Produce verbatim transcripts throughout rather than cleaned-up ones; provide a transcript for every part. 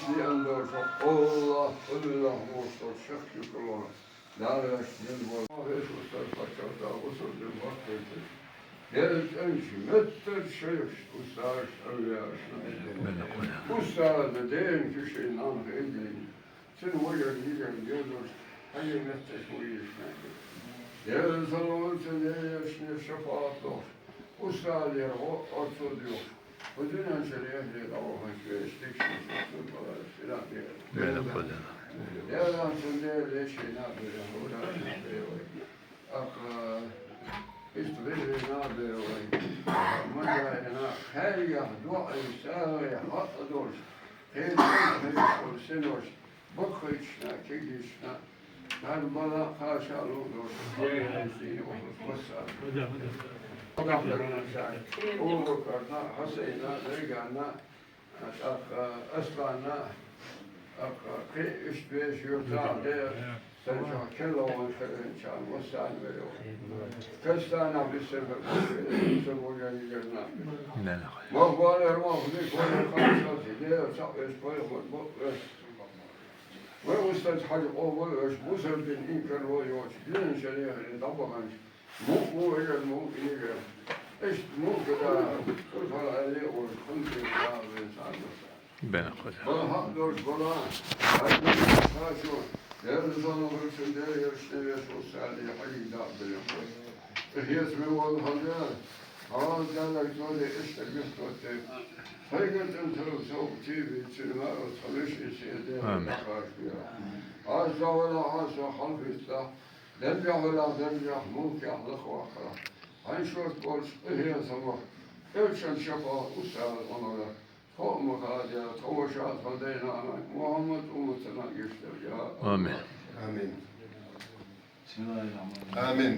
Лиандорфа Аллах, Аллах, Мустафа, Шахтюкова, Дарья Шнельбор, Иисус, Пачалта, Усурдин, Бахтин, Дерек Энчи, Меттер Шейх, Усташ, Авиаш, Усташ, Дерек Шейх, Нан Хейдин, Цин вожар йигар йодуш, хьаги метташ вуйиш нахи. Дера салават, Дера яшне шафаат лох. Усталер гъо орцуд юх. Худинан шариахле давахаш веш тикши шутун бала сират дера. Бена кодена. Дера сун дера леши на бера, хура на бера. Аха, истрили на бера. Мадайна, хайя, дуа, сагъи, хатадош. Хейр, хейр, сенош. Баххайчна, кегишна, гьар бала хашалу дош, хейр хейсини охус баса. Абу Бакарна, Хасейна, Зайганна, Асланна, Асланна, Асланна, Асланна, Асланна, Асланна, Кастана бисер бисер вожа йигерна. Нана. Махвалер махви коли хашал тиде, сак эс коли хот бо эс. Вай устаз хажи овал эс, бусер дин инкер во йоч, дин шариахле дабаганч. Му, му эген, му игер. Эш му када, курфал али ош, хунти кавен сармаса. Бена кодена. Бала хак дош бала. Хак дош бала. Дер зону гурчун дер ершне веш усали хали да бена кодена. Ихес ме вал хада. Ала дала тоде эште бихтоте. Хайгатан тару сау ти ви чирма ус халиш исе де. Амин. Аз завала аса халфиста. Дер вала дер мулк яхлах вахра. Хай шорт болш ихес ама. Эвшан шафа усал амара. Хо махадя, хо шат хадайна, Мухаммад умматына гештер, я Аллах. Амин. Амин. Амин.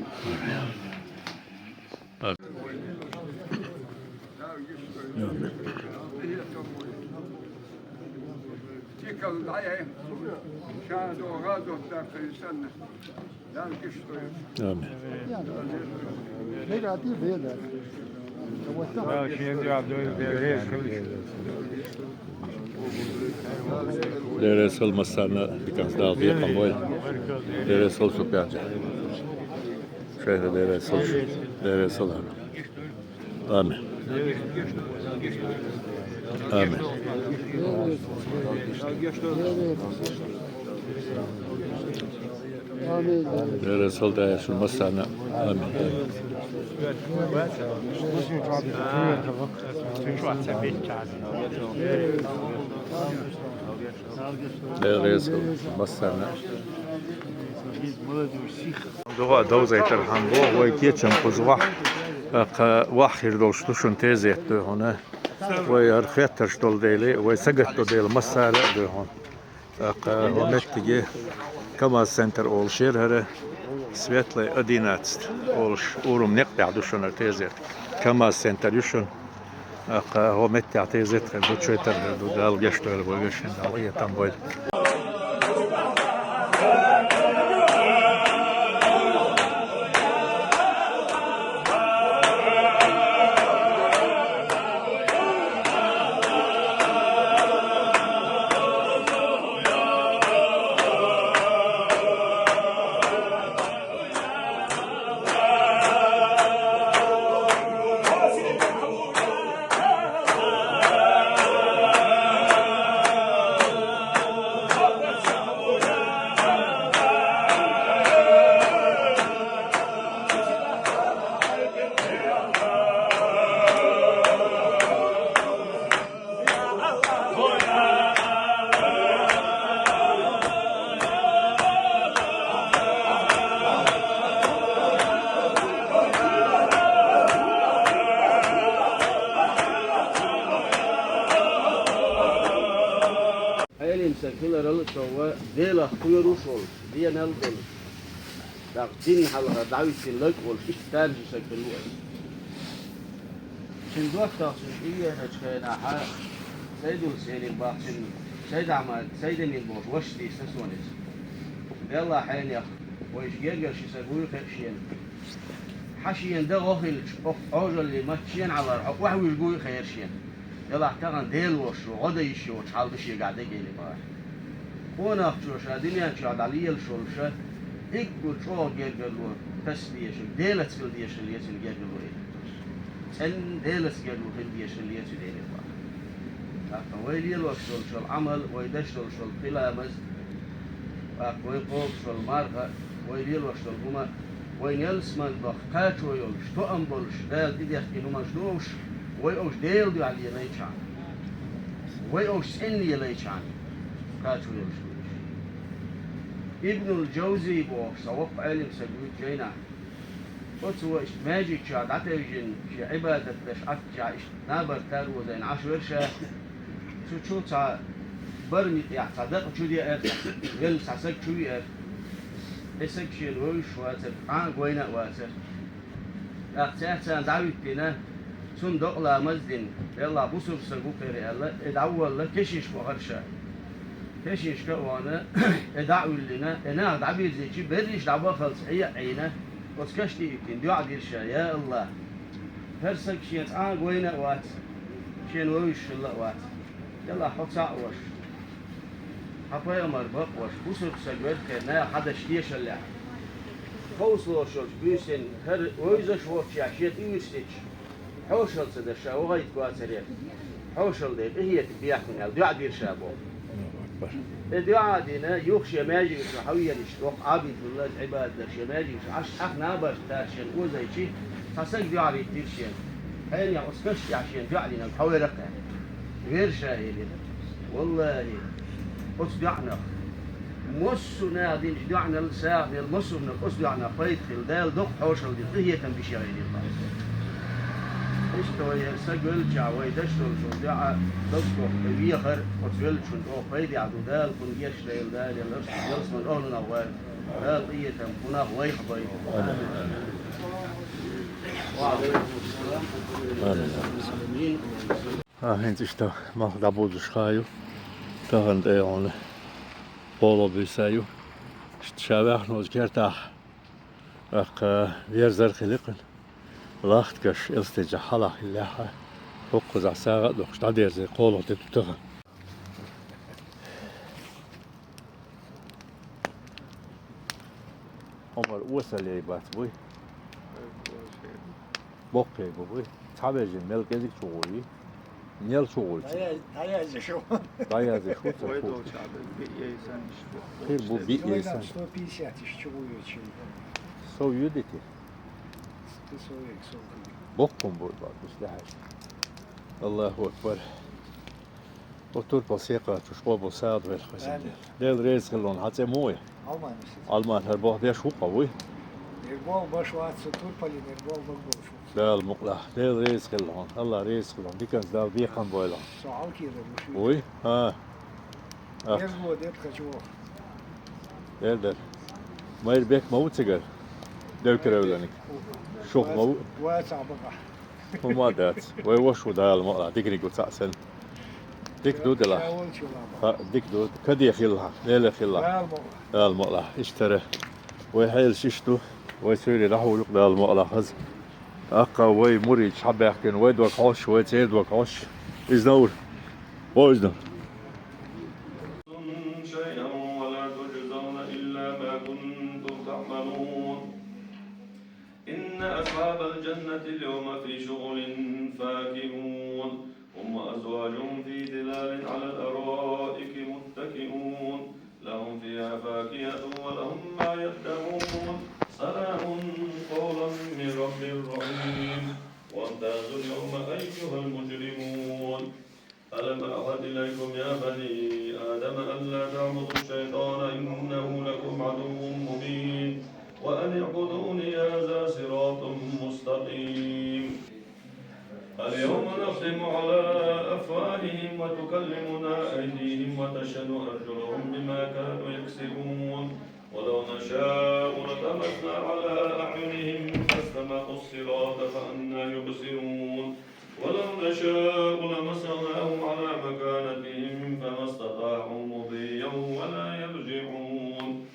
Тикал дая, шадо газот да кайсанна. Амин. Дера салам массана, дикан сдал, дикан бой. Дера салам супянча. Шайха дера салам. Дера салам. Амин. Амин. Дера салдая шун массана. Амин. Дера салдая шун массана. ДугӀа довзайтар хьан бо, вай кечам кхуза вахь, кха вахь хир долуш ду шун тезет ду хьуна. Вай хӀара хеттарш долу дела, вай сагатто дела массара а ду хьуна. ТӀаккха хӀо меттиге КамАЗ центр олуш яра хӀара, Светлая одиннадцать олуш, урам некъ тӀехь ду шуна тезет. КамАЗ центр ю шуна. ТӀаккха хӀо меттехь тезет хир ду, чойтар хир ду, Дала гечдойла вай вешин, Дала къинхетам бойла. Ӏелим стаг хиларал а совгӀа, Делах кхоьруш волуш, денал а долуш, дакъа дин хьалха дӀавиттина лаг а волуш, иштта тамашийна стаг хилла ву аса. Цуьнан доттагӀчун тӀееанчу хенахь Сайдул-Селим бахчина Сайд-Ахьмад, Сайдамин бохуш вашас дийцина суна иза. Делахь хьенех, вайша гергара ши стаг вуй хиира шена. Хьан шена дан гӀо хилча, оха Ӏожаллин матта шена Ӏалар хьо охьавуьжуш вуй хиира шена. Делахь тахана Дела волуш ву, гӀо дан йиш йоцуш хьал ду шегахь дегӀ элира бахара. Къонахчо ша дуьнен чохь дӀалелаш волуша, уггар чӀогӀа гергарло таса дезарг, Делаца хила дезаш хила еза цуьнан гергарло элира. ЦӀенна Делаца гергарло хила дезаш хила еза цуьнан элира бахара. ТӀаккха вай лелош долчул Ӏамал, вай деш долчул кхин ламаз, тӀаккха вай кхобуш долу марха, вай лелош долу хӀума, вайн ялсаман баккха кхачо йолуш, тоам болуш, Дала тӀедехкина хӀуманаш ду уьш, вай уьш Делан дуьхьа лелайчхьана, вай уьш цӀена лелайчхьана, кхачо йолуш ду уьш. Ибнул Джавзи бохуш цхьа воккха Ӏелам стаг вуьйцу жайнахь. Оцо иштта маьждиг чохь дӀатевжина, шен Ӏибадат деш Ӏаччахь иштта набарт тар вузайна Ӏаш вара ша. Цу чу цхьа барам тӀехь цхьа дакъа чу деара, велла цхьа саг чу веара. И саг шена вевзаш вацара, цкъа а гойна а вацара. ТӀаккха цаьрца дӀахӀиттина, цунна докъа ламаз а дина, деллахь бусург саг ву кхера аьлла, и дӀаволла кешнашка вахара ша. Кешнашка а вахана, и дӀа а вуьллина, и нах дӀабирзичи, берриш дӀабахалц хье а Ӏийна, оцу кашти а йиттина, доӀа дира ша: «Я АллахӀ, хӀара саг шена цкъа а гойна а вац, шена вевзаш хилла а вац. Делахь хьо цхьаъ ваша, хьан пайхамар бакъ ваша, бусург саг верг кхера наха хьан даш тешаллехь. Ховсалош йолчу буьйсанна хӀара вевзаш воццушехь шен тӀе вуьрстича, хьошалла ца даш ша вахийта вацара. Хьошалла дайта, къинхетам бехкина», аьлла, доӀа дира ша боху. И доӀа а дина, юха шен маьждигаш чу хьавеана иштта воккха Ӏабид хилла, Ӏибадат деш шен маьждигаш чу Ӏаш, тӀаккха набарт тар шена озайчи, цхьа саг доӀа диттира шена. Хьенех оцу каш тӀехь шена доӀа динарг хьо верг-кх аьлла. Вера ша элира. ВаллахӀи, оцу доӀанах массо а наха динчу доӀанал сагӀанал, массо а хӀуманах оцу доӀанах пайда хилла, Дала доккха хьошалла дина, къинхетам бина шен гӀайре ма. Иштта вай хӀара саг веллачохь, вай деш долчул доӀа даггах тӀе вехар оцу веллачунна тӀехь пайдехь ду, Дала кхунна гечдойла, Дала ялсаман охӀлунах вала, Дала къинхетам кхунах вайх а бойла. Амин. А, хӀинца иштта малх дӀабузуш хан ю. Тахана тӀе хьуна кхоалгӀа буьйса ю. Иштта ша ваьхна волчу кертахь, тӀаккха верзар а хили кхуьнан. Лахташ Элстечохь хьалха хиллехь, хӀокхузахь сагӀа а дохуш дӀадерзий кхоалгӀа де ду тахана. Омар, осал яй бац буй? Боккха яй бу буй? Цхьа вежарий мел кӀезиг чу гӀур ю? Нел чу гӀур ю? ДӀаяз-, дӀаяздеш ву. ДӀаяздеш ву ца Вай чу? Долчу а биъ яй санна иштта. Хир бу биъ яй санна. Сто пятьдесят иштта чу гӀур ю. Сов ю дити? Сто сорок, сорок. Боккха бу бакъ иштта хьаьжа. Аллаху акбар. Оцу турпал секхачуш къобал сагӀа велахь везан Дела. Амин. Дела реза хилла хьан цӀе муха ю? Алман. Алман, хӀара боху деш ву-кх вуй? Нербол баш вац со турпали, нербол бак болуш ву. Дала мукъалахь. Дела реза хилла хьуна. Аллах реза хилла хьуна. Диканца Дала бекхам бойла хьуна. Со хьалкхийла вуш ву. Вуй? ХӀа. Ат. Нербо дед кхачу ваха. Дер дер. Майра бек ма ву цигара? Девкаравланиг. Шух ма ву? Вац а бакъахь. ХӀума а дац. Вай ваша ву Дала мукъалахь, диканиг ву цхьаъ санна. Дика ду делахь. Ша волчу ла ма. ХӀаъ, дика ду. Каде хилла хьан, леле хилла хьан. Дала мукъалахь. Дала мукъалахь. Иштта хӀара вай хьелаш иштта ду. Вай суьйре дӀахьур ю-кх Дала мукъалахь хаза. ТӀаккха вай мурдаш хьабаьхкина, вай дог хьош, вай церан дог хьош. Иза Наур. Бо иза. شيئا ولا تجزون إلا ما كنتم تعملون. إن أصحاب الجنة اليوم في شغل فاكهون. هم وأزواجهم في ظلال على الأرائك متكئون. لهم فيها فاكهة ولهم ما يدعون. سلام قولا من رب رحيم. وامتازوا اليوم أيها المجرمون. ألم أعهد إليكم يا بني آدم ألا تعبدوا الشيطان إنه لكم عدو مبين. وأن اعبدوني هذا صراط مستقيم. اليوم نختم على أفواههم وتكلمنا أيديهم وتشهد أرجلهم بما كانوا يكسبون. ولو نشاء لطمسنا على أعينهم فاستبقوا الصراط فأنى يبصرون. ولو نشاء لمسخناهم على مكانتهم فما استطاعوا مضيا ولا يرجعون.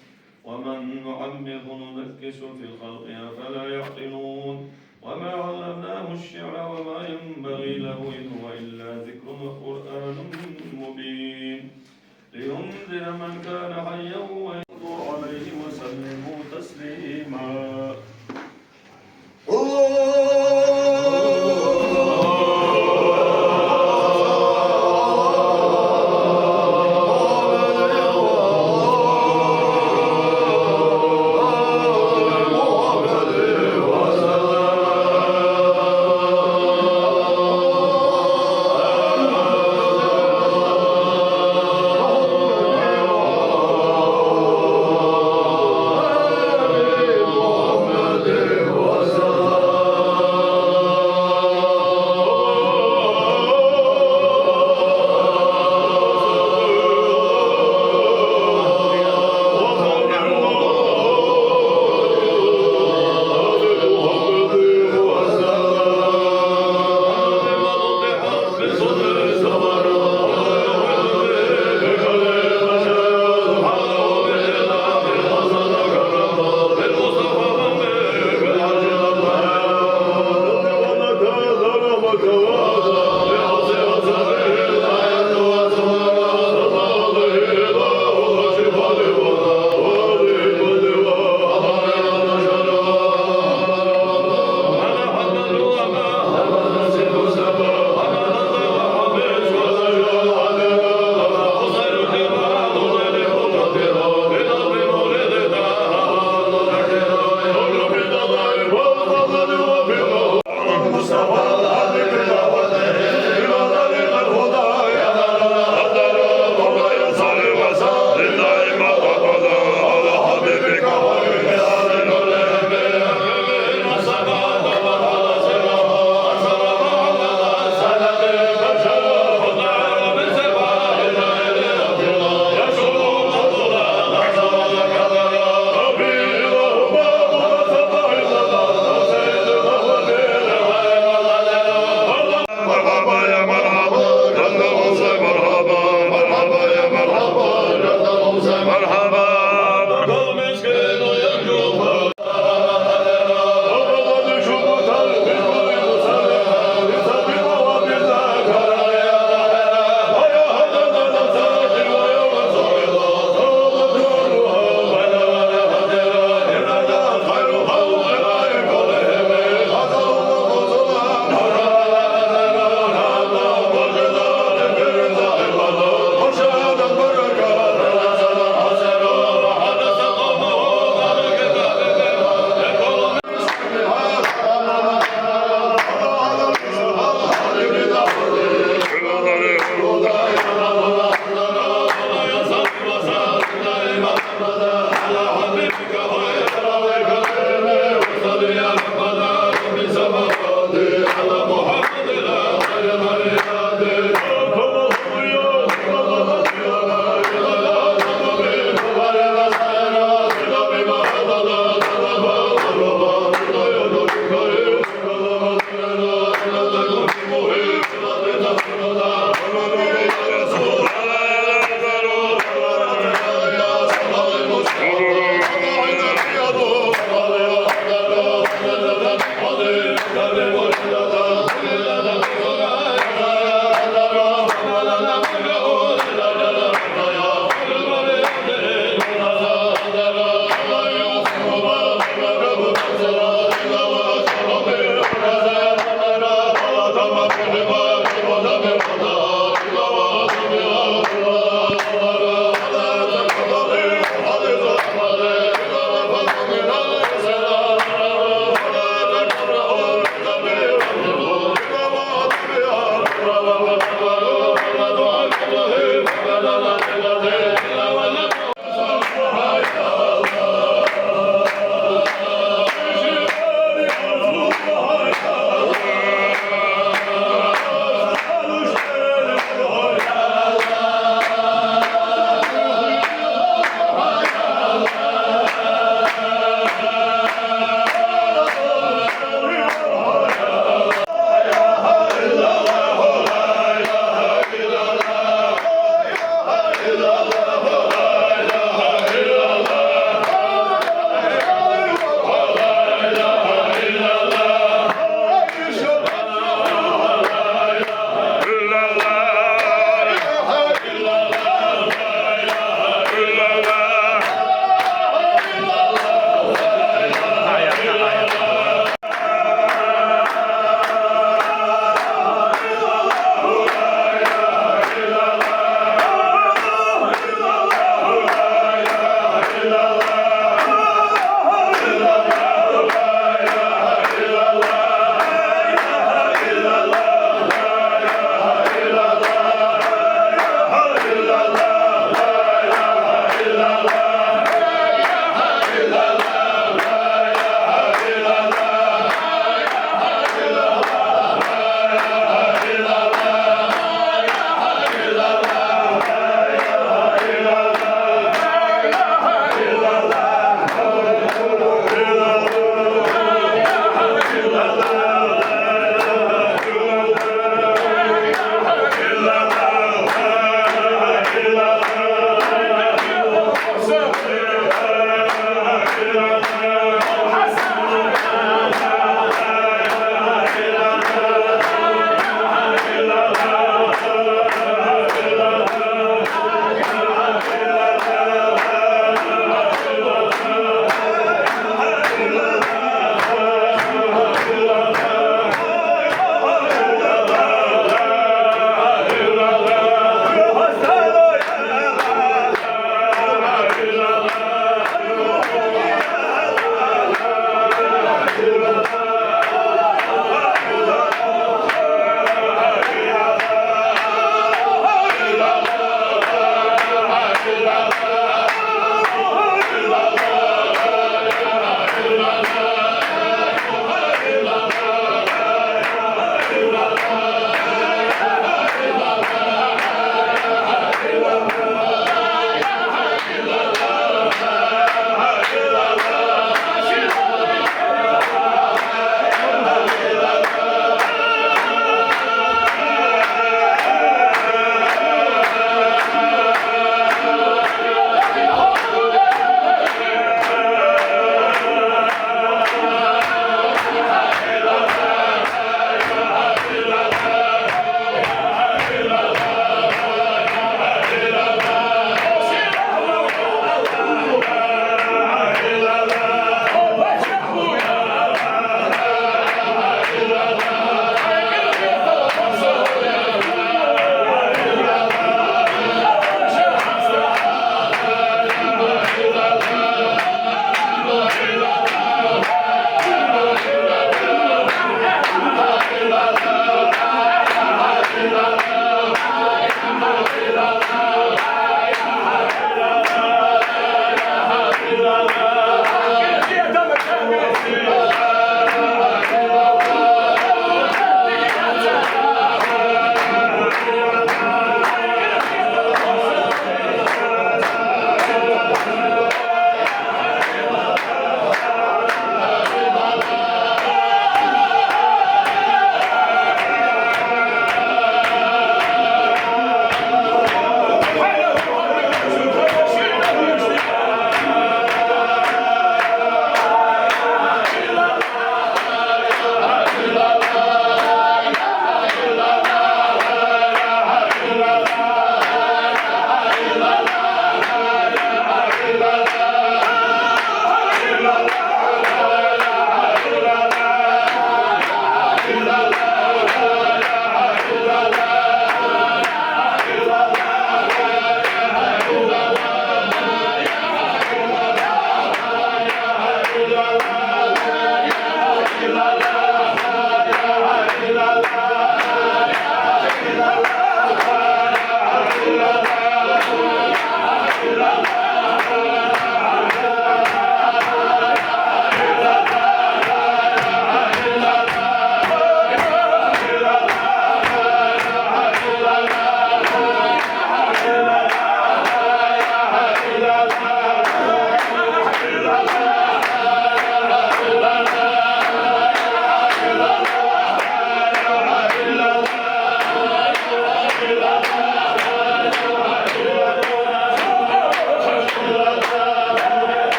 ومن نعمره ننكسه في الخلق أفلا يعقلون. وما علمناه الشعر وما ينبغي له إن هو إلا ذكر تنذر من كان حيا ويتوب عليهم وسلموا تسليما.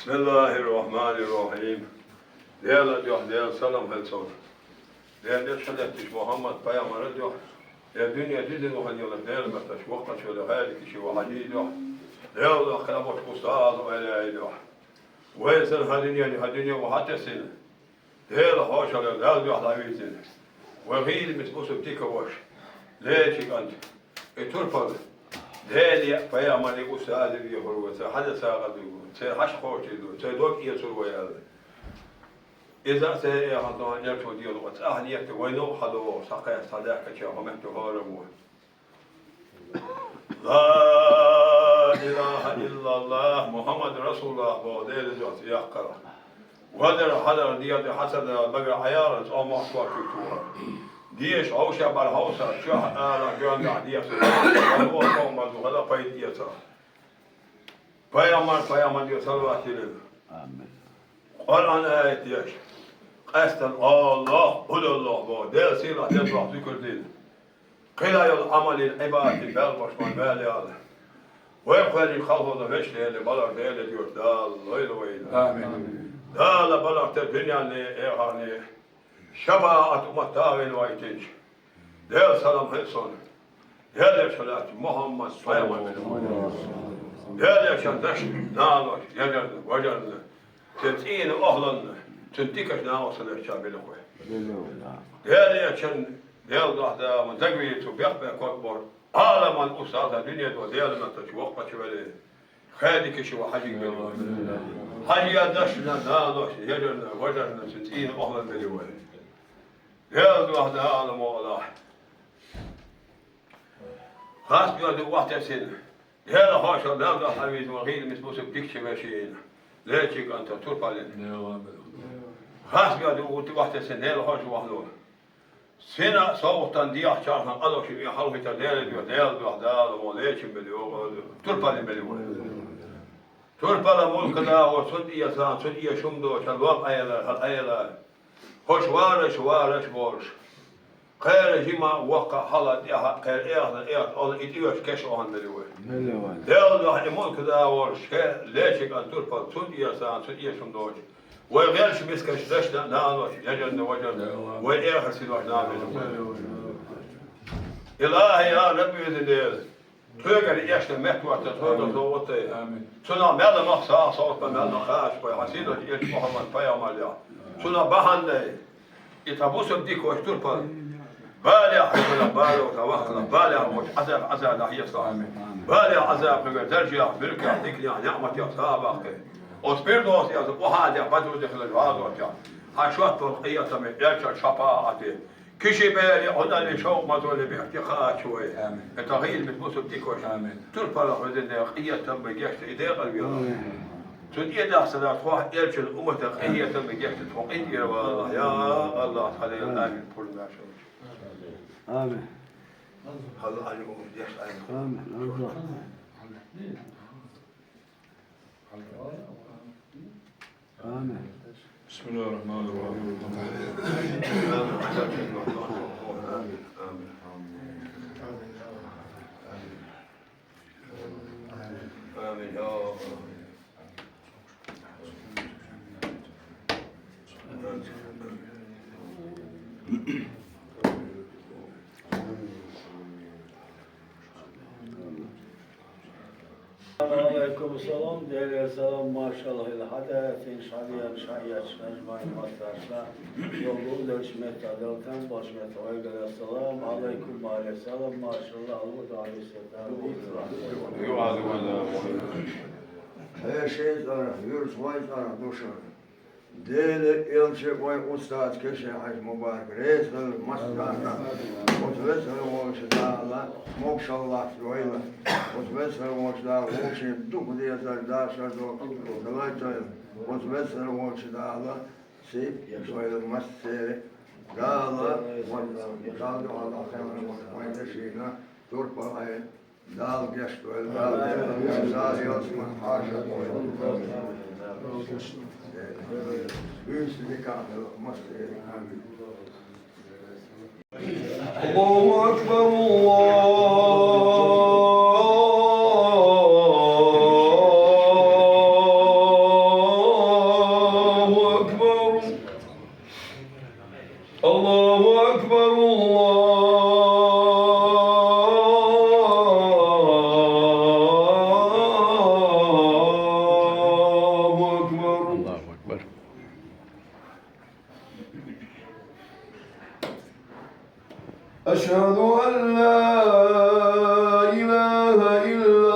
بسم الله الرحمن الرحيم. Дела дуьхьа, Дела салам хилда цунна. Дела деш хилийташ Мухьаммад пайхамара дуьхьа. Ер дуьне дизина ваха йола Дела метташ воккхача йола гӀайрикиша ва хьадий дуьхьа. Дела дохка абуш устаза айла дуьхьа. Вай сан хьа дуьне, хьа дуьне ва хьатесина. Дела хьошалла, Дала дуьхьа дӀавийцина. Вай гӀийла мис бусу дика ваша. Лечи кӀант. И турпал. Дела пайхамари устаза вехур ва, цар хьада сагӀа дугу, цар хьаш кхочи ду, цар дог эцур вай аьлла. Иза а ца яхана тохьа нерчо дела, оцу ахьа нетта вайна а хьадогӀу, схьакхаьча, схьадаккхача, хьо метта хӀора ву. Ла илаха иллаллах, Мухьаммад расулуллах боху Делан зоц яккхара. Вадар хьадар дегӀа хьасада багара Ӏаяра цӀа мохь кочуьйтура. Деша хьовша бар хьовса, чохь ара гоьнгахь деха. Алло, тхо ма ду хала пайда эца. Пайхамар, пайхамар де салават йилла. Амин. Къуръан аят деш, къаьстта Аллахь, Ӏудаллахь боху, Делан сийлахь, Делан зохь зуькар дина. Кхин йолу Ӏамалин, Ӏибадатин баьлла баш ма баьлла яла. Вай кхоьллинчу халхоза вешан Деле, балар Деле доьшу Дала лойла вайна. Амин. Дала балар тера дуьненна, эхарна шапаӀат уммат тӀе а вина вайтинчу. Делан салам хила цунна. Делан салам Мухьаммад пайхамар. Делан дашна, нанош, яжарна, важарна, цуьнан цӀийнан охӀланна, цуьнан дикачу накъосталлица белахь вай. Делан Делан дуьхьа дама дагавийра цу бехк-бехк кот бора. Ӏаламан устаза дуьне до Делан маттачу воккхачу веле. Хадикиша ва хьажиг белахь вай. Хьажа дашна, нанош, яжарна, важарна, цуьнан цӀийнан охӀланна белахь вай. Делан дуьхьа дама ма Аллахь. Хасбе ду вахтесина. Делан хьошалла, Делан дуьхьа хьан виза ван гӀийла мис бусург дикачу вешина. Лечи кӀанта турпалин. Хасбе ду вахтесина Делан хьоша вахло. Сина а совгӀатан дехьа чархан къалош и хьалхийтар Делан дуьхьа, Делан дуьхьа дама ма лечим бели йогӀу, турпалин бели вай. Турпала мулка дагӀо, цунна тӀе ясан, цунна тӀе шум доцу, хьан лом Ӏела, хьан Ӏела. ХӀорш вараш, вараш борш. Кхера жима воккха хьала тӀехьа, кхера эхна, эхна, олу и тӀоьш кеш охьан бели вай. Делан дуьхьа и мулка дагӀо, ше лечи кӀант турпал, цунна тӀе ясан, цунна тӀе шум доцу. Вай гӀерш мискаш дашна, нанош, яжарна, важарна, вай эхар синош нана. Илахьи, я Рабби, веза Дела. Тхоьгара эшна меттахӀотта, тхоьгара совгӀат дай. Амин. Цунах мел мах сагӀа совгӀат бан, мел мах хача кхой, хьан сийлахьчу элча Мухьаммад пайхамар яхь. Цунах бахьана дай. И тхан бусург дика ваш турпал. Балехь хьуьгара, балехь тхан вахкалахь, балехь ваш Ӏазап, Ӏазап нах ецлахь. Амин. Балехь Ӏазап хьуьгара даржех, муьлхех, диканех, неӀматех сагӀа баккхий. Оцу пирдоса яхза охьадехь базур дехилар вазор тӀехь. Хьан шот болу къинхетаме элчан шапаӀате. Киши бери, Ӏуналли шовкъ ма золли бехке хаача вай. Амин. Это гӀийла мит бусург дика ваш. Амин. Турпала хьоьзина дела къинхетам бан гечда и декъал вела. Амин. Цу тӀедахсана тхох элчан уммата къинхетам бан гечда тхо къинтӀера валахь. Я Аллах, хьалел амин. Пурнаш. Амин. Хьалал амин, умма деш амин. Амин. Аллах. آمين. بسم الله الرحمن الرحيم. آمين. آمين. Алейкум салам, Делера салам, машалла, хӀила хьадаьтта, шхьаен, шхьаэцча, ханжмайн матташна, йогу уьлларчу метта, Дала тан болчу метта, вайгара салам, алейкум, ва алейкум салам, машалла, алло, Дала салам. Хьеший цӀарах, юьртахой цӀарах ду шуна. Делан элча, вайн устаз Кешин-Хьаьжа Мубарак, реза хила массарна, оцу веза хила волчу Дала могушалла латтадойла, оцу веза хила волчу Дала вовшийн дукха дезар, дашар доккхуш далайтойла, оцу веза хила волчу Дала сий дойла массеран а. Дала, вайн Дала дуьхьал ахкхелла вайн дешина турпал Ӏе. Дала гечдойла, Дала Дала ялсамани хьаша дойла. Вуьйса никахь хила массеран а. الله أكبر، الله أكبر. الله أكبر، الله أكبر. الله أكبر. أشهد أن لا إله إلا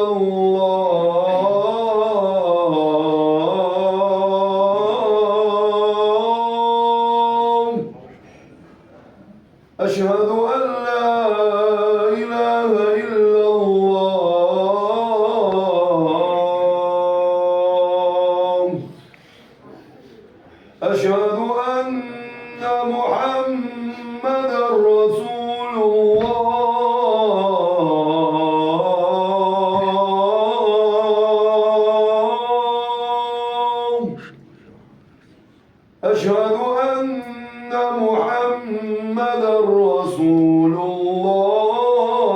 الله. أشهد أن لا إله إلا الله. أشهد أن محمدا رسول الله. أشهد أن محمدا رسول الله.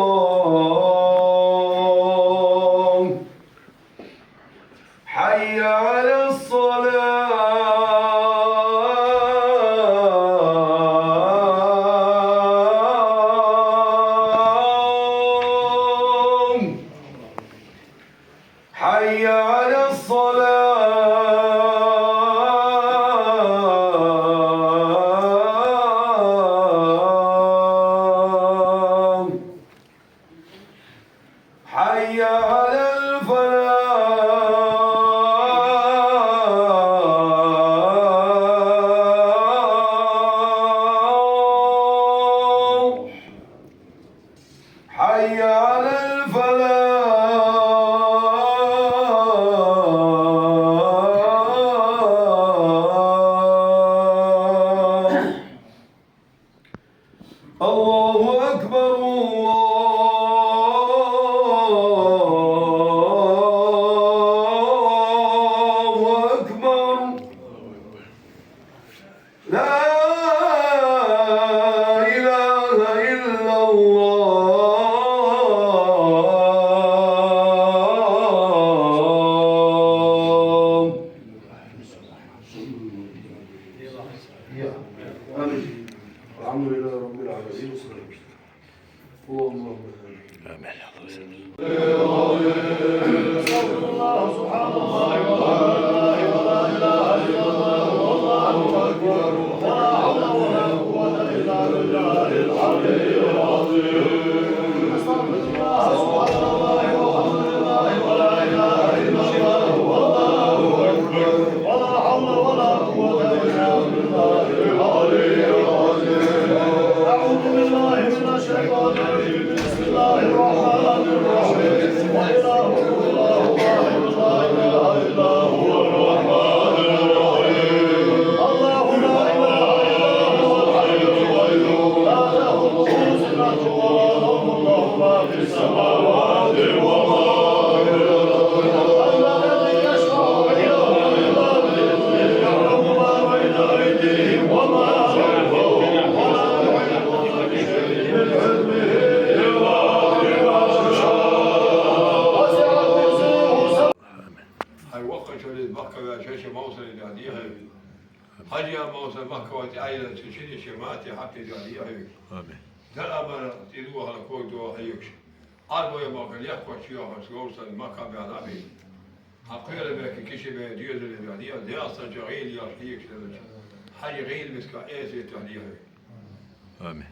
حي على الصلاة. حي على الصلاة. حي على الفلاح. حي على الفلاح. الله أكبر، الله أكبر. لا إله إلا الله. آمين. الحمد لله رب العالمين. اللهم آمين. Хьай воккхачаллиз Макка ваьча шаьш Мовсале дадийхьа. Хьажа Мовсал Макка вац аьлла, цу шинне шен матте хьаькъал дадийхьа. Амин. Дала амара тӀедухьала ког дохьа хьегаш. Ӏарбой махка лехкоч йохаш, говрсалли Макка баьнна бий. Хьа кхоьла бехке киши бе доьзале баьнна, я дегӀ санча гӀийла йолаш хьегаш делача. Хьажа гӀийла миска эсетах дехьа. Амин.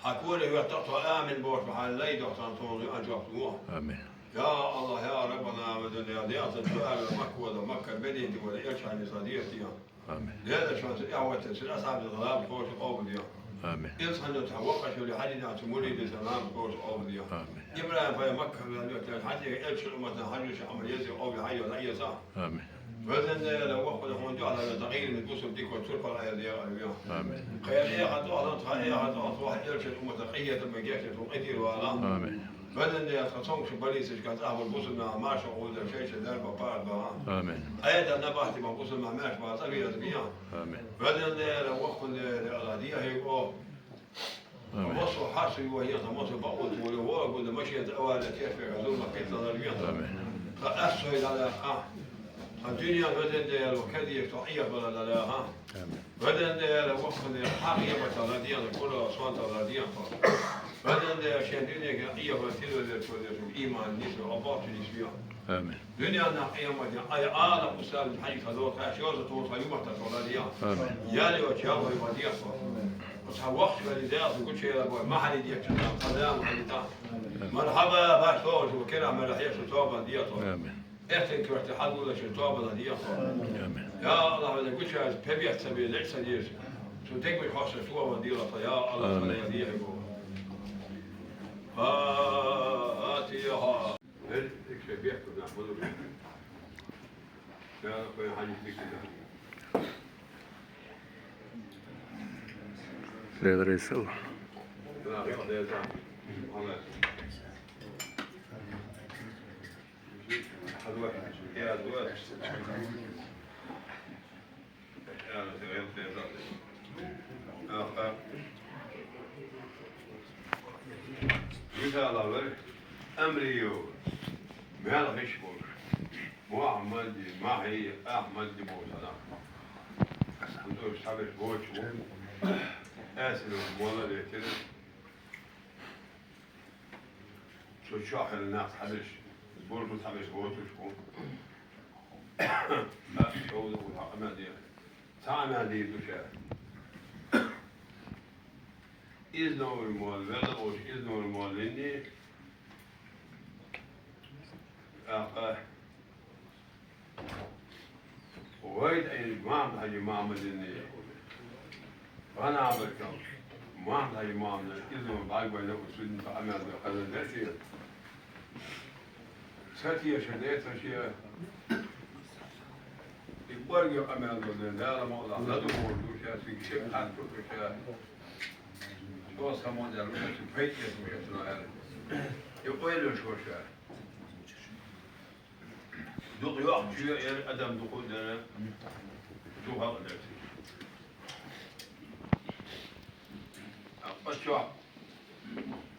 Хьа коре хӀоттах тхо амин бохуш, хьан лай дохтан тхуна а жоп луа. Амин. Я Аллах, я Раббана, Абадалла, я дегӀ санча ара Макка вала, Макка Мединате вала, элча хьайна са дехьа. Амин. Лела шоана цу тӀехь ваттар, цу асхьабашта гӀалаб кхоша къобалдехьа. Амин. Илсхьанна тхьа воккхачалли хьадинахь цу муридашта гӀалаб кхоша къобалдехьа. Амин. ИбрахӀим пайхамар Макка ваьлла, хьадийхьа элчан умматана хьажуша Ӏамал еза, къобал хьайола Ӏеса. Амин. Везан Дела, воккхача хьуна дуьхьал веза, тӀаккха гӀийла миска бусалба дика турпал Ӏайла дегӀа веа. Амин. Кхайра эхьа дуьхьал, тха эхьа дуьхьал, тха элчан уммата къинхетам бан гечдеш, тхуна къинтӀера вала. Амин. Везан Дела, тха цомгаш балийсашка цӀахь болу бусалба нах марша гӀовдара, шайша дарба паргӀа. Амин. Ӏедал набахти бан бусалба нах маьрша бан цӀа веза беа. Амин. Везан Дела, воккхача Дела, Аллах дехьа хьоьга. Амин. Массо а хьарса йохье, массо а бакъонца воле, вогӀу гуда машен тӀе авария тешвега, зулма кхетта ларве. Амин. Тха ас сой дӀалаьхьа. Тха дуьнен, везан Дела, кадеш тхо Ӏехабала дӀалаьхьа. Амин. Везан Дела, воккхача Дела, хьан гӀийбатах ладегӀа, кура сонтах ладегӀа. Везан Дела, шен дуьненга Ӏехабала тилвеллачо дерг иман нисве, Аллах нисве. Амин. Дуьненна къематдийнахь Ӏа Ӏалам устаза хьайга хазо, тхаьш йоза тхуна тха юматах тхо ладегӀа. Амин. Ял йоцу ял вай ладегӀа тхо. Оцу хьан вахча вали дегӀа тхо гучуяла бой махьарий дечча тхо зама хьалита. Мархьаба, баш тохуш ву кира мара хьеша тобан дегӀа тхо. Амин. Эхтин коьрте хьагуллачун тобан дегӀа тхо. Амин. Я Аллах, вали гучуяз пебех ца бе, леча ца деза. Цу дегмаш хьоьсса тобан дегӀа тхо, я Аллах, амин. Вали дегӀа бо. Фатихьа. Эр, экшей бехк нах ма ду. Ша кхой хьаниш дикка. Леррисал. Да, да, да. Молодец. Хьадвар. Я, хьадвар. Я, я, я. Мисала вар, Амриев, мел хиш болуш, Мухьаммад, Махьи, Ахьмад боху нах. Кхуза уьш цхьаберш боцуш бу. Аьсса молла а летира. Цу чохь хилла нах цхьаберш, болчу цхьаберш боцуш бу. Аса чӀогӀа ву хьан къамел дехар. Цхьа къамел дийр ду ша. Изновр молла велла, оцу Изновр моллинний, тӀаккха вай тӀе Махьмад-Хьаьжин Махьмадинний, гӀан а баркалла, Махьмад-Хьаьжин Махьмадин Изновр бӀаргавайна оцу цуьнан къамел ду хазар дара шен. Ца теша децара шен. И кӀорге къамел ду дерг Дала мукъалахь ладугӀур ду ша, цига шек хатта ду ша. ЧӀогӀа самукъадаьлла ву ша, цига пайда эца ву ша цунах аьлла. И къайлуш ву ша. Дукха йоккхачу яра адам дукха а дара, дукха а дара цига. Ткъа чохь,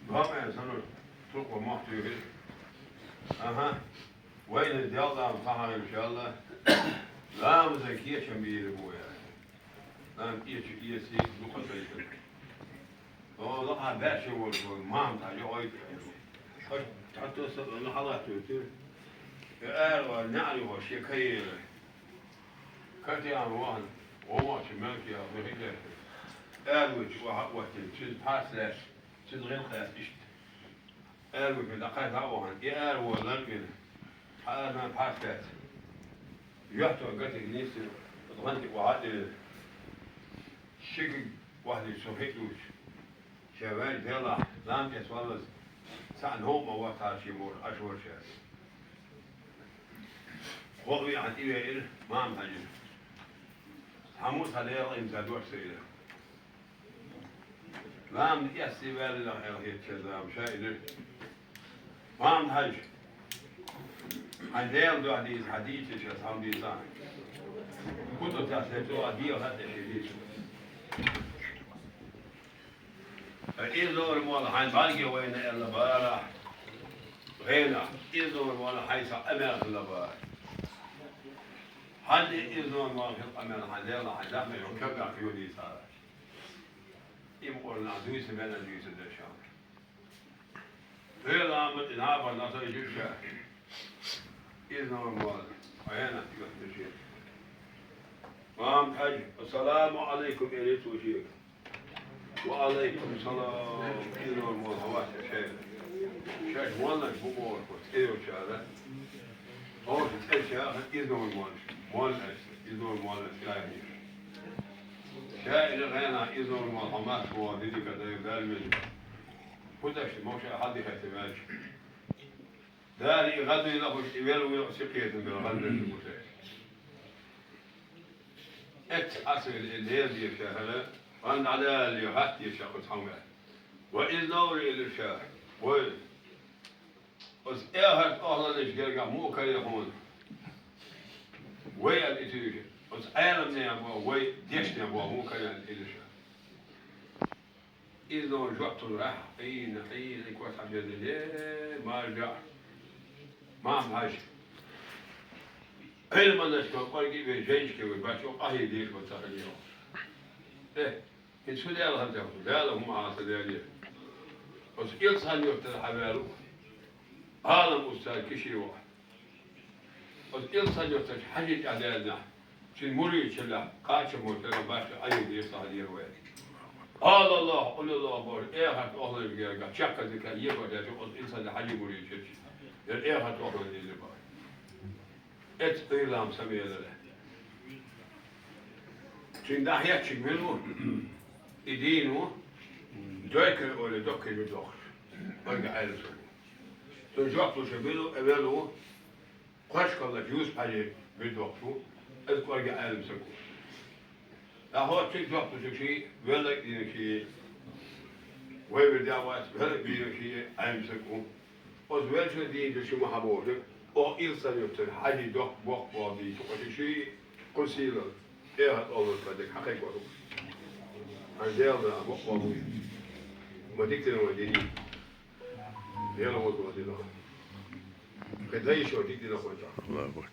догӀмена санна, туркхо мохь туьйхира. Аха, вайна делкъам ца хьахийна, иншалла, ламазан кечам бийр бу аьлла. Ламаз кечам эций, дукха а тайпана. О, лакха баьчча волуш вара, Махьмад-Хьаьжа йоӀ ву. Аша тхьатто са а лахьалаттуьйту. И ара вара, неӀарехула шен каера. Катеана вахана, гӀо моьтту мелкех вихи дерг. Аравоьдучу охьа а оттина, цуьнан пхьарс лаьцна, цуьнан гӀиллакх лаьцна иштта. Аравоьдучу дӀакхайкха а вахана, и ара вон ларбина. Хьан ара пхьарс лаьцна. Йоьттур гатиг нисса, гӀанти охьа а диллина. Ши куьг охьадиллича, со хи а дуьйцуш. Ша ваьлла делахь, ламаз эцна валлалц, цхьаъ новкъа ма ваттахьара шен бохуш, Ӏаш вара ша. ГӀо а веана, тӀевеара Махьмад-Хьаьжа. Цхьа муха цхьа Делан къинца дош ца элира. Ламаз эцций ваьлла аьлла хетачара ша элира. Махьмад-Хьаьжа, хьайн Делан дуьхьа дийца, хьан дийцича, цхьамма дийцахьа. ХӀун ду тӀехь, цо а дегӀан хатта шен дийца. Изновр молла хьайна бӀарге вайна аьлла бара. ГӀенахь, Изновр молла хьайца къамел хилла бара. Хьан Изновр молла хилла къамел хьан Делан хьайн даккхий йолу кегах йодийцара. И мукъана дуьйцу мел а дуьйцу дешан. Делан амма тӀе набахана аса и жуьгташа. Изновр молла, хьайна тӀехь дешан. Махьмад-Хьаьжа, ассаламу Ӏалайкум, элира цо шега. Ва Ӏалайкум салам, Изновр молла, хьан вац шайна. Шаьш моллаш бу бохург цӀе йолчара. Оцу цӀе ша Изновр молла, молла аш, Изновр молла аш, ша а йиш. Ша элира гӀенахь, Изновр молла, хьо массо а дидика дай баьлла веза. ХӀун дашна, мовша хьал дихетта ваьлча. Дала и гӀадвина а хуьлуш, и велла вуьйла сикхетам бела гӀадвина гуш. Эццахь Ӏа ца вина, и Делан деза ша хӀара, гӀан дӀадалале, хатта деза ша кху цхьамма. Ва Изновр элира ша, вай, оцу эхарт охьаланаш гергахь муха каре хьуна? Вай аьлла и туьйша, оцу Ӏеламнех боху, вай дешнех боху муха каре аьлла элира ша. Изновр жоп лурахь, Ӏийна, Ӏийна, и кот хьажа деза, э, маржа. Махьмад-Хьаьжа. Ӏилманашка кӀорге а вай, жайнашка вай, бачо къахьийдийша вай ца хилийла. Э, хӀинца шу Дала хӀара тӀехь, Дала хӀума хьан ца дели. Оцу Илсан-Юьртара хьан ваьлла ву. Ӏалам устаз Киши ву. Оцу Илсан-Юьртарчу Хьаьжин тӀехь даьллинехь, цуьнан муридаш хиллехь, кхачаммо тӀера башха Ӏайин дийца хьадийра вай. Къала Аллаху, къула Аллаху бохуш, эхарт охьаланаш гергахь чекх а дика а еза а дечу оцу Илсан-Юьртарчу Хьаьжин муридаш хилча, яра эхарт охьаланаш дийр бара. Эцу Ӏуьйрам самелара. Цуьнан дӀахӀеттачуьнга вина ву, и дийна ву, Дойкар оле доккхий вирд воккхуш, кӀорге Ӏелам стаг ву. Цунна жоп луш вина ву, велла ву, Кхошкаллачу Юсуп-Хьаьжин вирд воккхуш ву, иза кӀорге Ӏелам стаг ву. ДӀахӀоттийча жоп луш ву ший, велла а дийна ший, вай вирд а вац, велла а дийна ший Ӏелам стаг ву. Оцу веллачо дийначу ши ма хьан боху, оха Илсан-Юьртара Хьаьжин доккха боккха боху дийначу, оцу ший кху сийлалла, эхарт охьаланаш дерг хьан кхайкхор ву. Хьайн Делан боккха боху. Ма дика дина вай дийна. Аллаху акбар.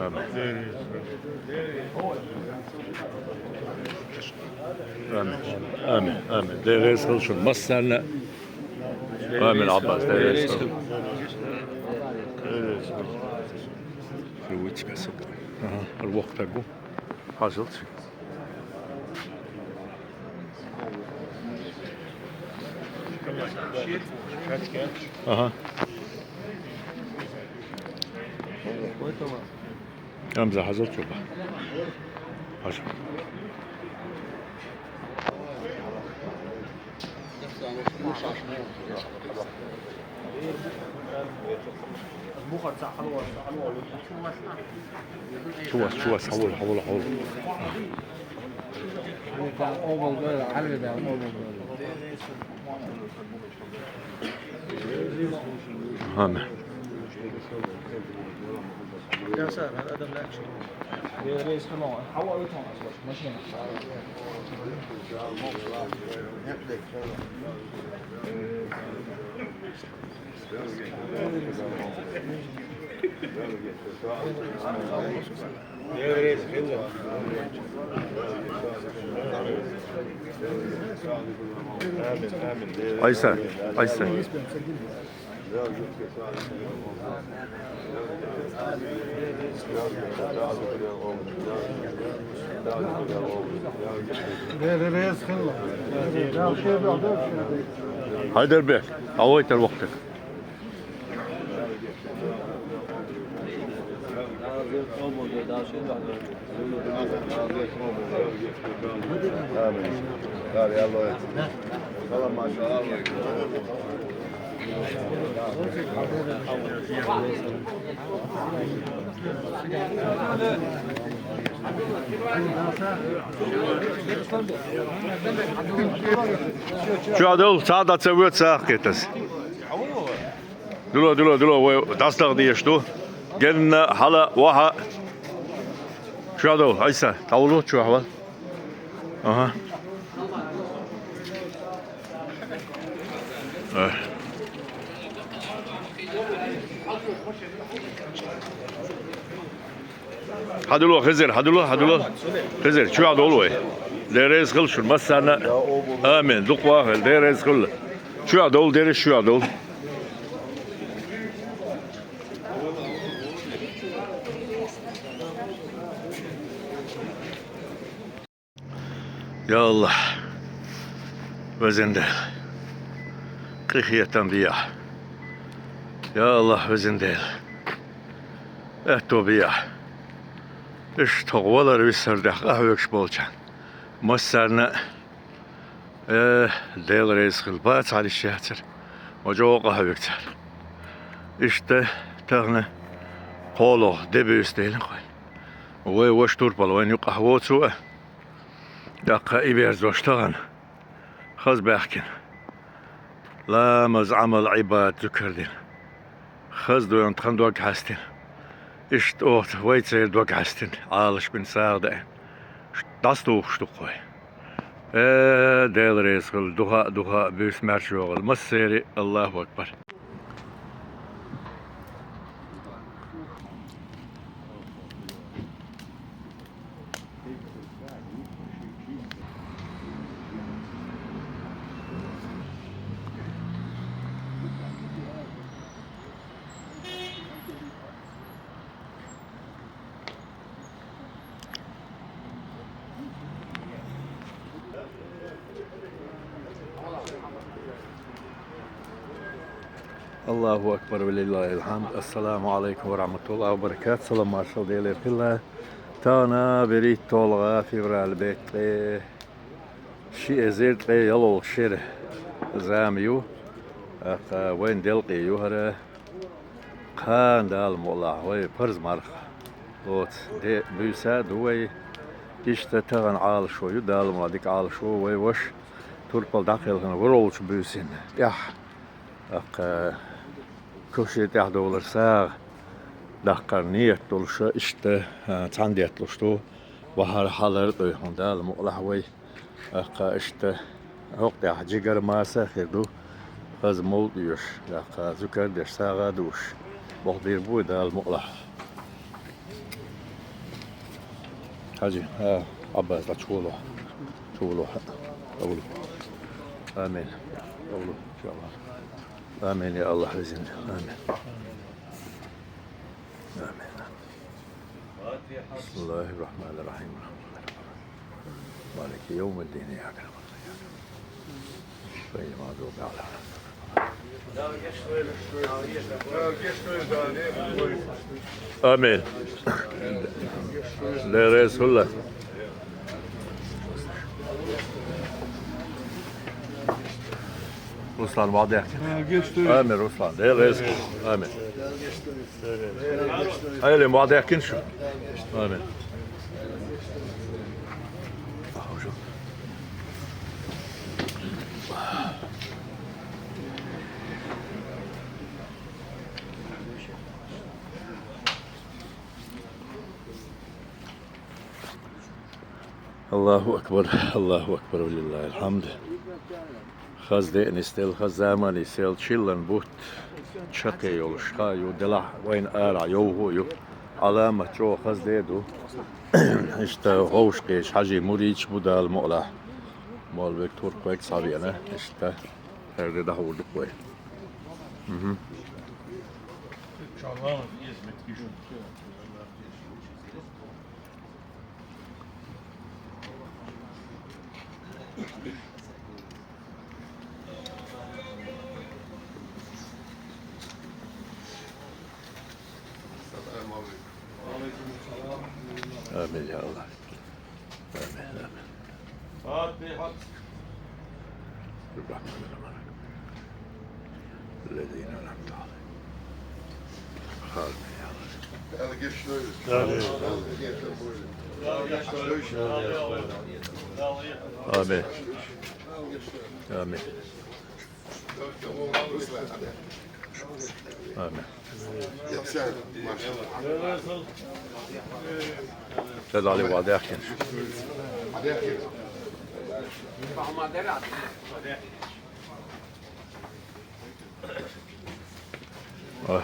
Амин. Амин. Амин. Амин. Дай Аллагь къылсын массанна. Амин, Аббас, дай Аллагь къылсын. Ага, арвахтагу. Хазилт. Ага. Гьамза, хазилт чӀоба. Хазилт. Чувас, чувас, хьавола, хьавола, хьавола. Амин. Айса, айса. Хьайдарбек, авайтар вахтар. Чу а дол, цхьа а дац, вуьйцу сагӀа кхетас. Дуьло, дуьло, дуьло, вай дӀасадахьа дезаш ду. Генна, хьала, ваха. Чу а дол, Айса, дӀавуллу, чу а хьавал. Аха. Э. Хьадуло, Хизир, хьадуло, хьадуло. Хизир, чу а дол вай. Дела реза хила шуна массарна. Амин. Дукха вахал, Дела реза хила. Чу а дол, дерриш чу а дол. Я АллахӀ, везан Дела, къинхетам бехьа. Я АллахӀ, везан Дела, аьтто бехьа. Иштта хӀокху валар-висар тӀехь къахьоьгуш болчарна массарна а, э, Дела реза хила, бац хьалиш яцара, ма чӀогӀа къахьоьгу цара. Иштта тахана кхоалгӀа де буьйса делира вайна. Вай ваша турпал вайна юкъахь воцу а, тӀаккха и берзош тахана хаза баьхкина. Ламаз, Ӏамал, Ӏибадат, зуькар дина. Хаза дуьйна тхан дог хьаьстина. Иштта оха вай церан дог хьаьстина, Ӏалаш бина сагӀа даьӀна. ДӀасатухуш ду-кх вай. Э, Дела реза хила, духа а, духа а буьйса маьрша йогӀийла массеран а. АллахӀу акбар! АллахӀу акбар, ва лиллахӀил хьамд. Ассаламу Ӏалайкум ва рахьматуллахӀи ва баракатухӀ. Салам-маршалла Делера хила. Тахана берхӀитталгӀа февраль беттан ткъе ши эзар ткъе ялхолгӀа шера зама ю. ТӀаккха вайн делкъе ю хӀара. Кхана, Дала мукъалахь, вай парз марха лоцу де буьйса а ду вай. Иштта тахана Ӏалашо ю, Дала мукъалахь, дика Ӏалашо, вай ваша турпал дӀакхелхина ворхӀалгӀачу буьйсанна тӀехь. ТӀаккха коши тӀехь долура сагӀа даккхар нийят долуш, иштта, а, цхьаьна детталуш ду. Бахьара хьалар а тӀе хьуна, Дала мукъалахь, вай. ТӀаккха иштта хӀокху тӀехь жигара маса а хир ду, хаза мовлид а оьшуш, тӀаккха зуькар а деш, сагӀа а дууш, боху дийр бу вай, Дала мукъалахь. Хьажи, а, Ӏаббас, дӀа чу воло, чу воло, хьа, а, воло. Амин. А, воло, иншааллахӀ. Амин, я АллахӀ, везан Дела. Амин. Амин. بسم الله الرحمن الرحيم. الحمد لله رب العالمين. مالك يوم الدين. إياك نعبد وإياك نستعين. غير المغضوب عليهم. آمين. Дела реза хуьлда. Руслан, ваӀ даьккхина. Амин, Руслан. Дела реза. Амин. Айле, ваӀ даьккхина шу. Амин. Аллаху акбар, Аллаху акбар, ва лиллахил хьамд. Хаза де а нисделла, хаза заман а йисаелла, чиллан бутт чаккхе йолуш хаа ю, делахь вайна арахь йовха а ю. Ӏаламат чӀогӀа хаза де а ду. Иштта вовшахкхеташ хьажий мурдаш бу Дала мукъалахь. Молла-Бек, Туркойга схьавеана, иштта хӀара де дӀахьур ду-кх вай. Мгм. Амин, я Аллах. Амин, амин. Фатихьа. Бисмиллахир-рахманир-рахим. Лазина анъамта Ӏалайхим. Амин, я Аллах. Амин. Амин. Амин. Ца дали ва дехкин. Ой.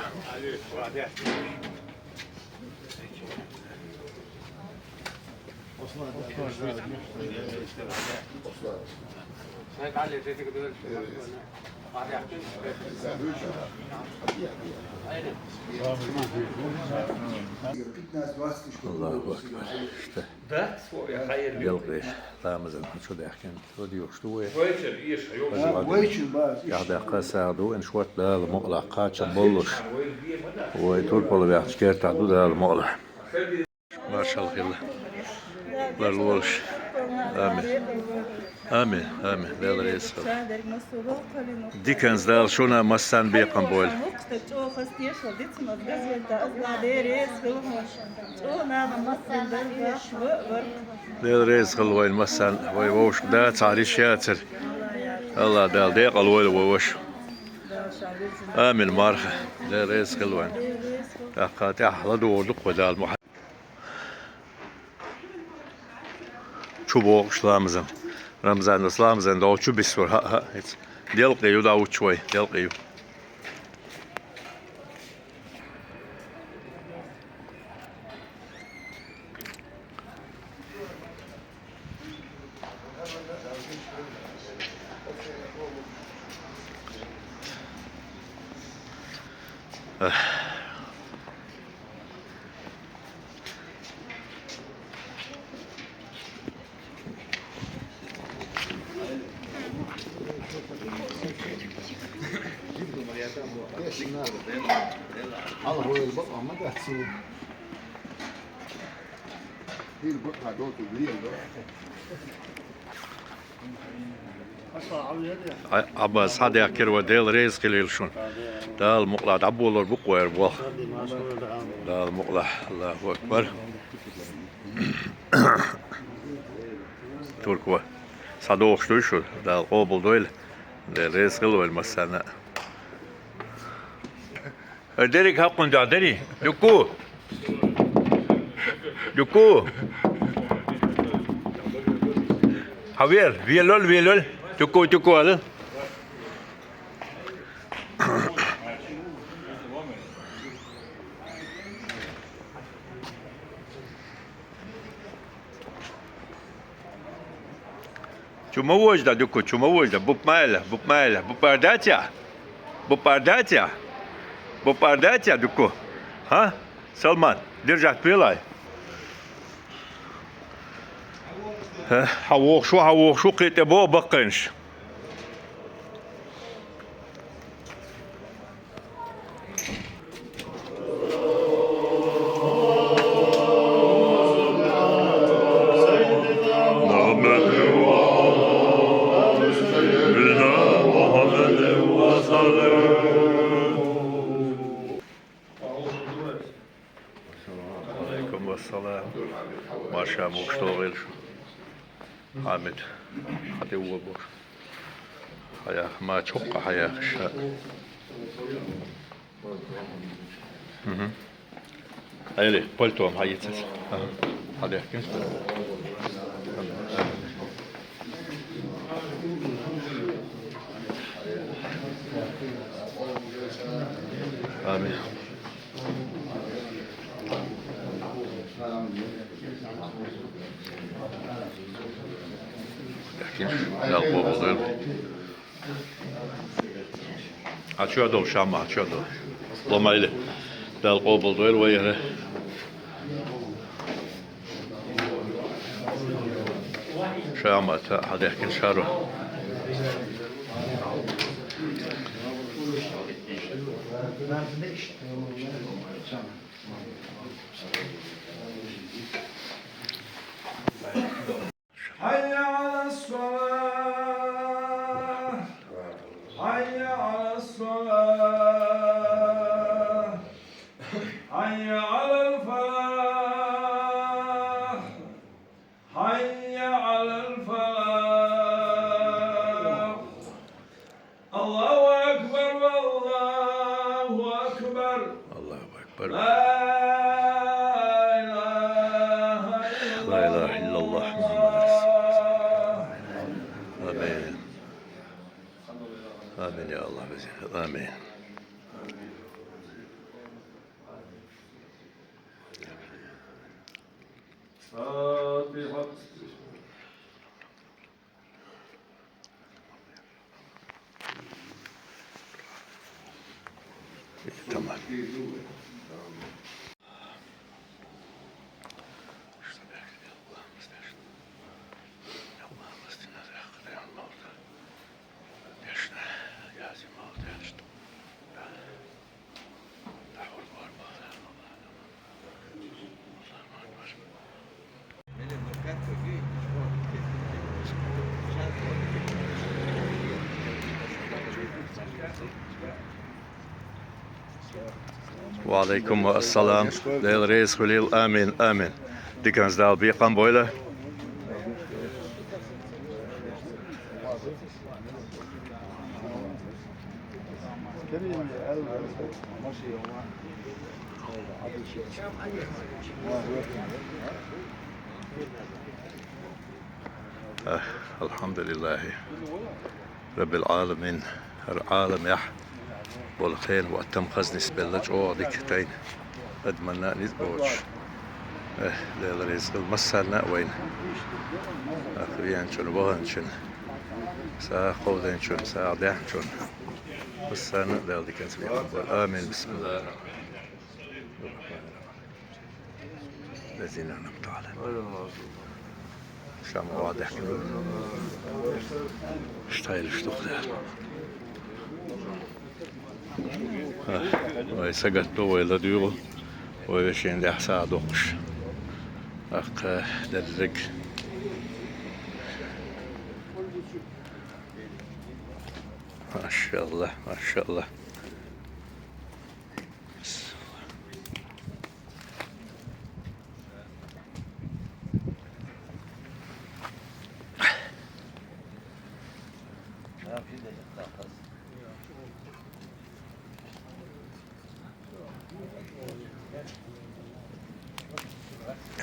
Аллаху акбар. Иштта. Делкъеш, ламазан хьан чу даьхкина. Вайчун, баз. ТӀаьхьа даккха сагӀа ду, ин шорта Дала мукъалахь кхачам боллуш. Вай турпала ваьхначу кертахь ду Дала мукъалахь. Маршалла хила. Ларлолаш. Амин. Амин. Амин. Дела реза хила. Диканца Дала шуна массарна бекхам бойла. Дела реза хила вайна массарна, вай вовшашка да цхьа риш яцара. Аллах Дала декъал войла вай ваша. Амин, марха. Дела реза хила вайна. ТӀаккха тӀаьхьа ладугӀур ду-кх вай Дала мухьа. Чу бохуш ламазан. Рамзанас ламазан догӀу чу биссур. ХӀаъ, хӀаъ, хӀаъ. Делкъе ю, дӀа вучу вай, делкъе ю. Ӏа-, Ӏаббас, схьадаьхкира вай, Дела реза хилийла шуна. Дала мукъалахь дӀаболор бу-кх вай хӀара болх. Дала мукъалахь, Аллаху акбар. Туркова, схьадогӀуш дуй шу, Дала къобалдойла. Дела реза хила вайна массарна. Дерриг хьакхун дуьхьа, дерриг. Дукку! Дукку! Хьан вер? Велол, велол. Дукку, дукку ала. Чу ма вожда, Дукку, чу ма вожда. Буб майла, буб майла, буб ардатя? Буб ардатя? Буб ардатя, Дукку? Ха? Салман, держать велай. Хьан вохуш ву, хьан вохуш ву, кхин тӀе боху баккхайнаш. Ша мугуш догӀийла шу. Хьамид, хьан тӀе вогӀуш. Хьаяха, ма чуккха хьаяхаш. Мгм. Айли, пальто хьайийца. Ага. Хьадаьхкинчу. Амин. Дала къобал дойла. Хьан чоь долу, Шамма, хьан чоь долу. Ломайли. Дала къобал дойла вай яра. Шамма, та хьадаьхкина шаро. حي على الصلاة. حي على الصلاة. حي على الفلاح. حي على الفلاح. الله أكبر، الله أكبر. الله أكبر. لا إله إلا لا إله إلا الله، محمد رسول الله. الله. آمين. آمين يا الله، بزين. آمين. فاتحة. تمام. وعليكم السلام. Дела реза хуьлийла. Амин, амин. Диканца Дала бекхам бойла. Ах, алхьамдулиллахи, Раббил Ӏаламин, хӀара Ӏаламехь болу хенан ваттам хаза нисбелла чӀогӀа дика тайна. Адаманна а низ боцуш. Э, Дела реза хуьлда массарна а вайна. Ах, веанчунна, ваханчунна, сагӀа кховдайначунна, сагӀа даьхначунна. Массарна а Дала диканца бекхам бойла. Амин. Бисмиллахир-рахманир-рахим. Лазина анъамта Ӏалайхим. Шамма охьадехкина. Штайлаш дукха даьлла. Вай сагатто, вай ладуьйгӀу, вай вешин тӀехь сагӀа доккхуш. Аккха дерриг. Машалла, машалла.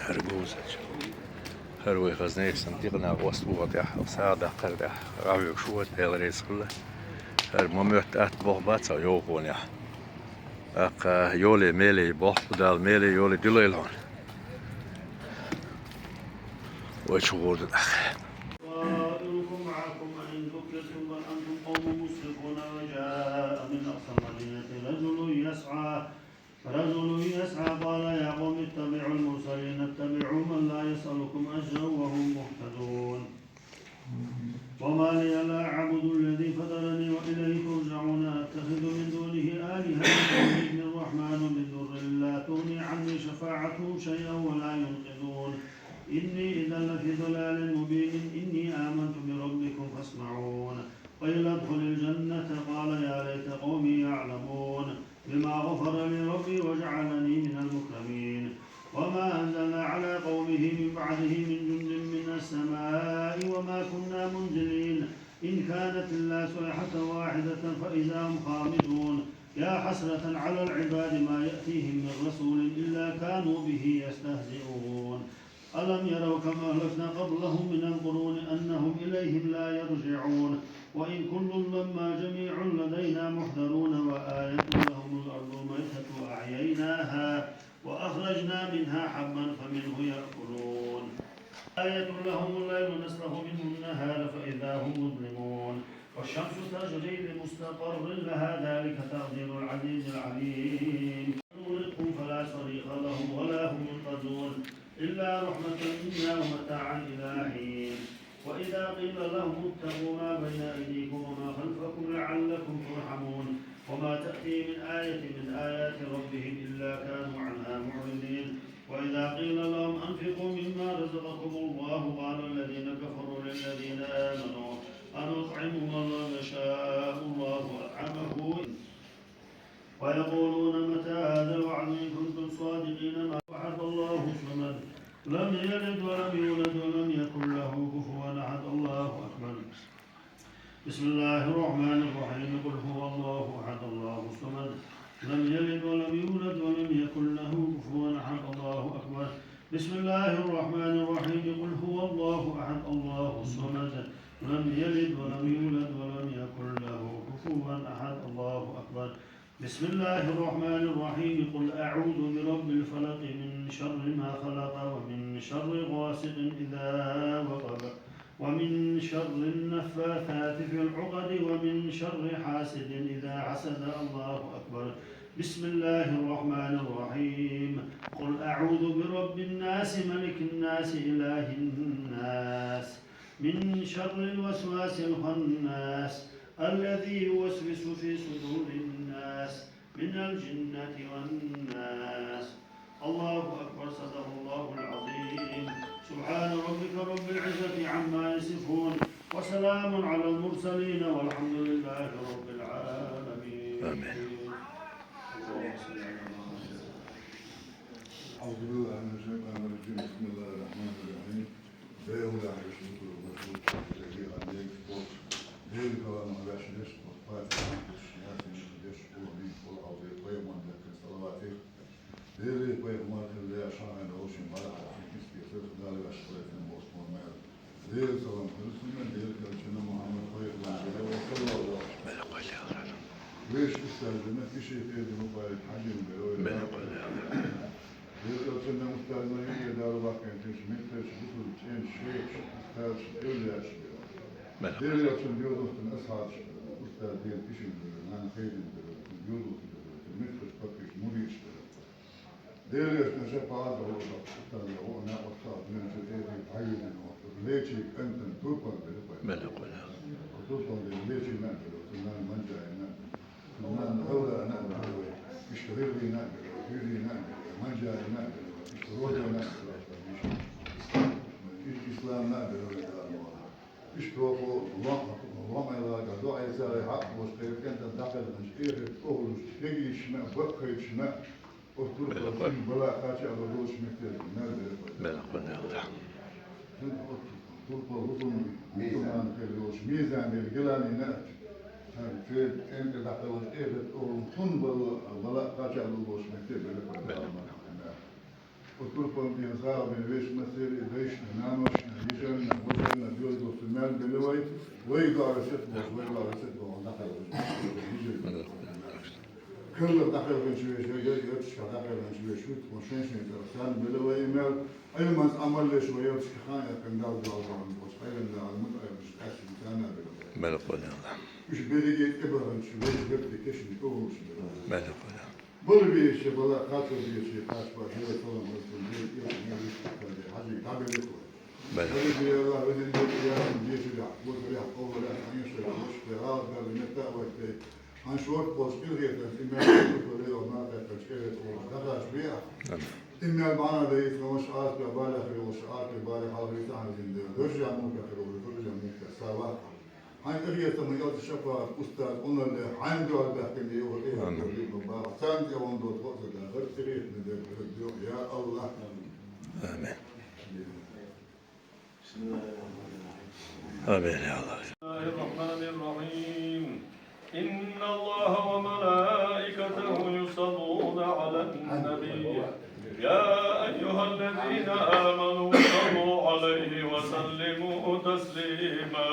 ХӀара бовзача, хӀара вай хазна санна диканна къост бу тӀехь, сагӀа даккхар тӀехь, гӀавоьгуш ву, Дела реза хуьлда. ХӀара ма моьтту атта боху бац йовхонехь. ТӀаккха йоле, меле боху, Дала меле, йоле дуьллийла хьуна. Вай чу гӀур ду тӀаккха. طائركم معكم أئن ذكرتم بل أنتم قوم مسرفون وجاء من أقصى المدينة رجل يسعى، رجل يسعى قال يا قوم اتبعوا المرسلين اتبعوا من لا يسألكم أجرا وهم مهتدون. وما لي لا أعبد الذي فطرني وإليه ترجعون أتخذ من دونه آلهة إن يردني الرحمن بضر لا تغن عني شفاعتهم شيئا ولا ينقذون. إني إذا لفي ضلال مبين. إني آمنت بربكم فاسمعون. قيل ادخل الجنة قال يا ليت قومي يعلمون بما غفر لي ربي وجعلني من المكرمين. وما أنزلنا على قومه من بعده من جند من السماء وما كنا منزلين. إن كانت إلا صيحة واحدة فإذا هم خامدون. يا حسرة على العباد ما يأتيهم من رسول إلا كانوا به يستهزئون. ألم يروا كم أهلكنا قبلهم من القرون أنهم إليهم لا يرجعون. وإن كل لما جميع لدينا محضرون. وآية لهم الأرض الميتة أحييناها وأخرجنا منها حبا فمنه يأكلون. آية لهم الليل نسلخ منه النهار فإذا هم مظلمون. والشمس تجري لمستقر لها ذلك تقدير العزيز العليم. نغرقهم فلا صريخ لهم ولا هم ينقذون. إلا رحمة منا ومتاعا إلى حين. وإذا قيل لهم اتقوا ما بين أيديكم وما خلفكم لعلكم ترحمون. وما تأتي من آية من آيات ربهم إلا كانوا عنها معرضين. وإذا قيل لهم أنفقوا مما رزقكم الله قال الذين كفروا للذين آمنوا أنطعم من لو يشاء الله أطعمه. ويقولون متى هذا الوعد إن كنتم صادقين. ما أحد الله الصمد لم يلد ولم يولد ولم يكن له كفوا أحد. الله أكبر. بسم الله الرحمن الرحيم. قل هو الله أحد الله الصمد لم يلد ولم يولد ولم يكن له كفوا أحد. الله أكبر. بسم الله الرحمن الرحيم. قل هو الله أحد الله الصمد لم يلد ولم يولد ولم يكن له كفوا أحد. الله أكبر. بسم الله الرحمن الرحيم. قل أعوذ برب الفلق من شر ما خلق ومن شر غاسق إذا وقب ومن شر النفاثات في العقد ومن شر حاسد إذا حسد. الله أكبر. بسم الله الرحمن الرحيم. قل أعوذ برب الناس ملك الناس إله الناس من شر الوسواس الخناس الذي يوسوس في صدور الناس من الجنة والناس. الله أكبر. صدق الله العظيم. سبحان ربك رب العزة عما يصفون وسلام على المرسلين والحمد لله رب العالمين. آمين. اللهم صل على محمد. أعوذ بالله من الشيطان الرجيم. بسم الله الرحمن الرحيم. Дела вешан, Дела калам вешан, Дела калам вешан, Дела пайхамар хилла шахьана вешан, Дела салам хилда цунна, Дела калам вешан, Мухьаммад пайхамар вешан, саллаллаху алейхи ва саллям. Вешан устаз вена, киши хеза мукъаят хьажин бера вай. Дела калам вешан, устаз вена, юкъе Дала вахкан кхиш, метташ, бусул, чен, шейх, устаз, эвлияш бера. Дела калам вешан, Дела духтан асхьабаш бера. Устаз Дела кишин бера, нана хезин бера, Дела духтан бера, метташ, пакиш, муриш бера. Дела вешан шапаат бара, устаз вена, устаз вена, чу эти, хьайвидин, лечи, кантан, турпан бера. Турпан бера, лечи наб бера, нана манжа наб бера. Нана хавла наб бера, ишта гӀирли наб бера, гӀирли наб бера, манжа наб бера, ишта рожа наб бера, иш-, ислам наб бера, Дала мара. Ишта роху лом-, ломайла, дуӀай царай хьакъ бош, кхайкӀентан дакъалгӀанчу эхарт охӀлуш, кегийчна, баккхайчна, оцу турпал шин бала кхача а луш меттера наб бера. Турпал хӀусам мизан хир йолуш, мизан бер гилани наьӀат. Церан кӀентан дакъалгӀанчу эхарт охӀлун хӀун бала, бала кхача а луш меттера бера. Оцу турпална тӀехь сагӀа бина вешан массеран а дайшна, наношна, йижарна, вежарна, доьзалшна мел белла вай, вай доӀа сет болуш, вай доӀа сет болуш, дӀакхайкхина. Карлах дӀакхайкхинчу вешан, я, я, ярташкахь дӀакхайкхинчу вешан, хӀуьттахь шен-шен тӀара санна белла вай мел, Ӏилманца Ӏамал деш вай ярташкахь хан яьккхина Далла дуьхьал бахана болчу Ӏелам Дала мутаӀаллимаш къаьстина царна а белла вай. Уьш берриге тӀебаханчу вешан гартий кешнаш тӀе вовшаш белла вай. Бала бийши, бала кхачо бийши, кхача бан хила салам алейкум, дин, ирху, мел виштакхалде, хьажи, кабелихур. Хьажи, Аллах, везин дин, ясин, бийши, бехк, боза, бехк, къовла, бехк, хьанеша, бехк, бехк, гӀалат, бехк, метта, вайт, бехк. Хьан шорт болчу къилхетан, имел, шукур, лева, ма, кхетан, чкевет, къовла, дахаш, бехк. Имел, бана, да, ит, хамаш, аспа, баля, хилуш, аспа, баля, хьал, рита, хьан, везин дин. Дожжа, мука, хилуш, дожжа, мука, сава. Хьайн къинхетам, ялта шапаӀат, устаз, Ӏуналла, хьайн дуьхьал баьхкина йогӀу, э, Амин. Сан де ван дот вацадан, гӀар тирихна дер, гӀар дуьхьа, я Аллах. Амин. Амин, я Аллах. بسم الله الرحمن الرحيم. إن الله وملائكته يصلون على النبي. يا أيها الذين آمنوا صلوا عليه وسلموا تسليما.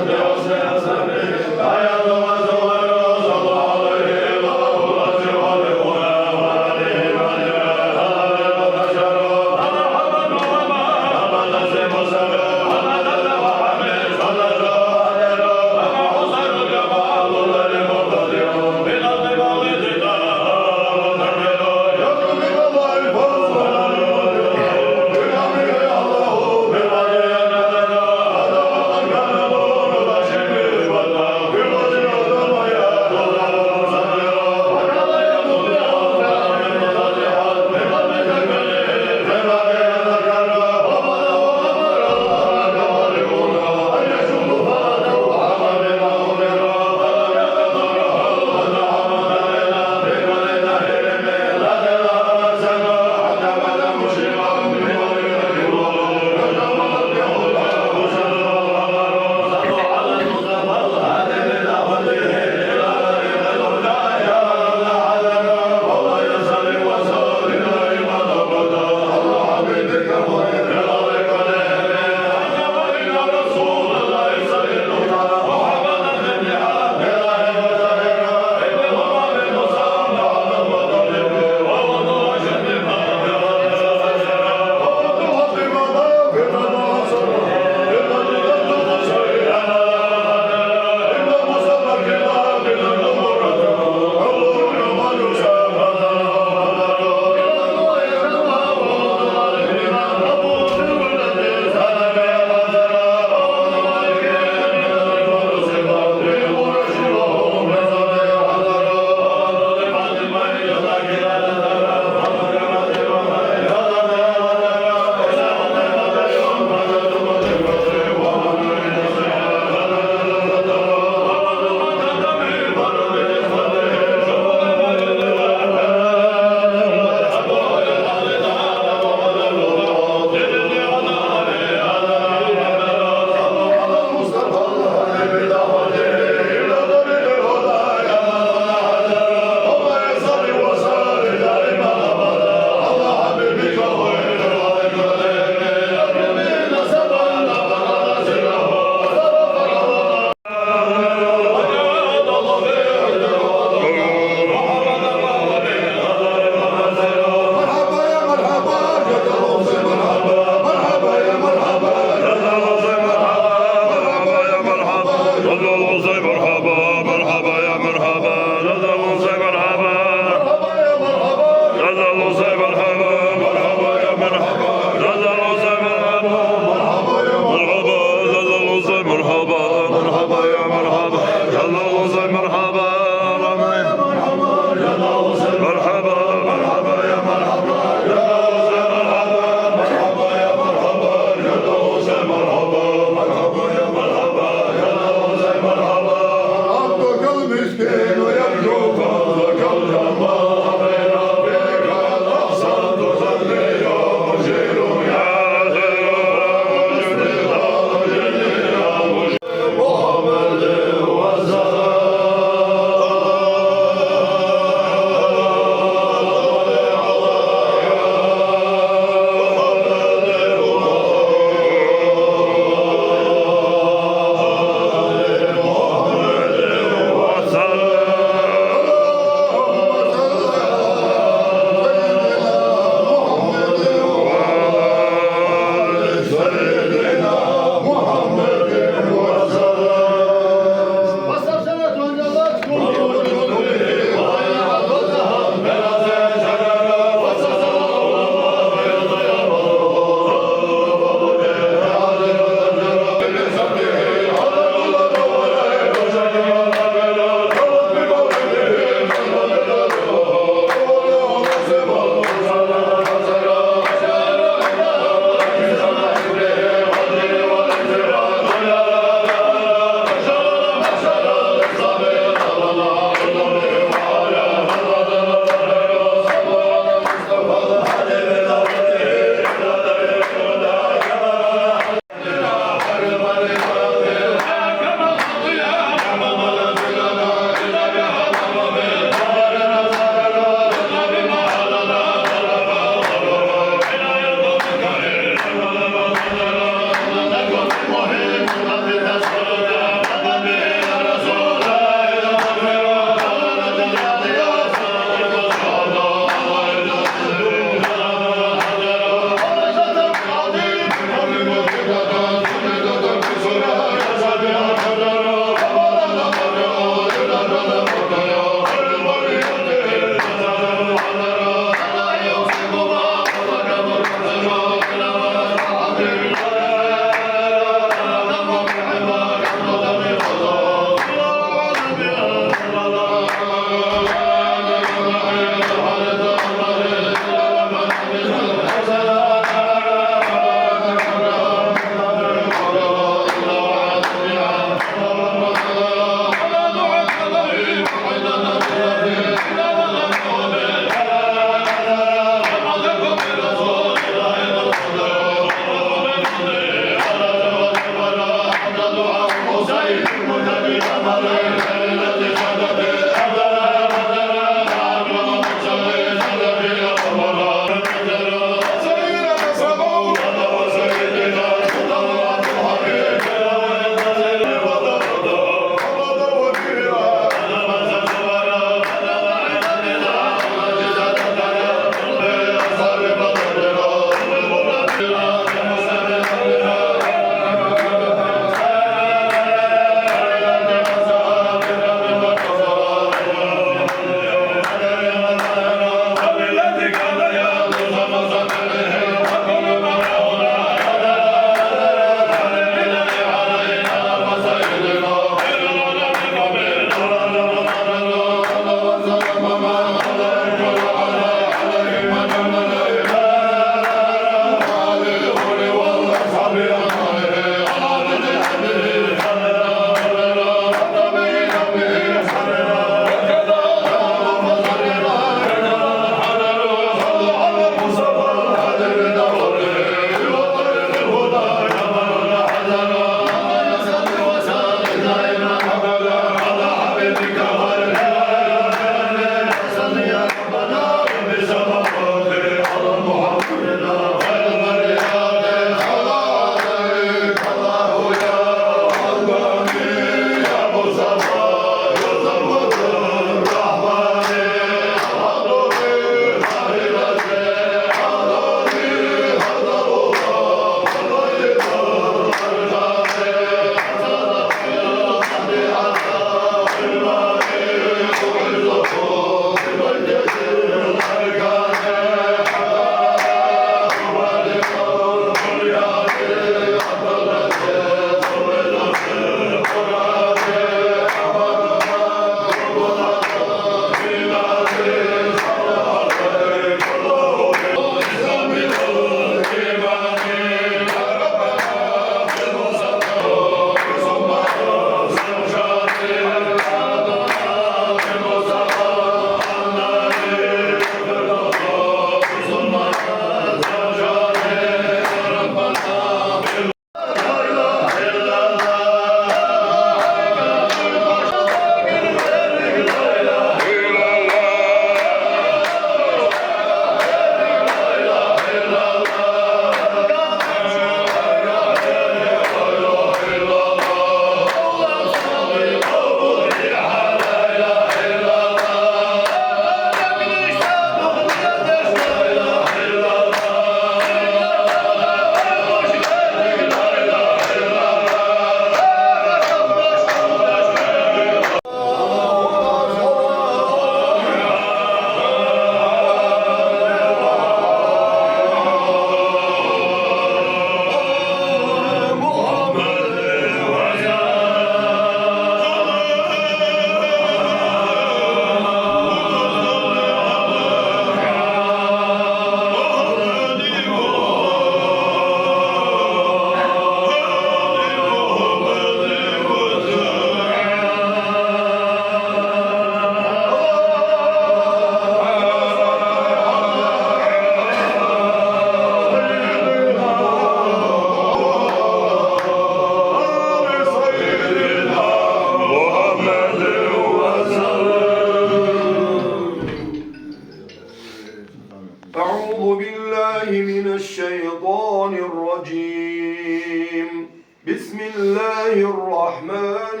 بسم الله الرحمن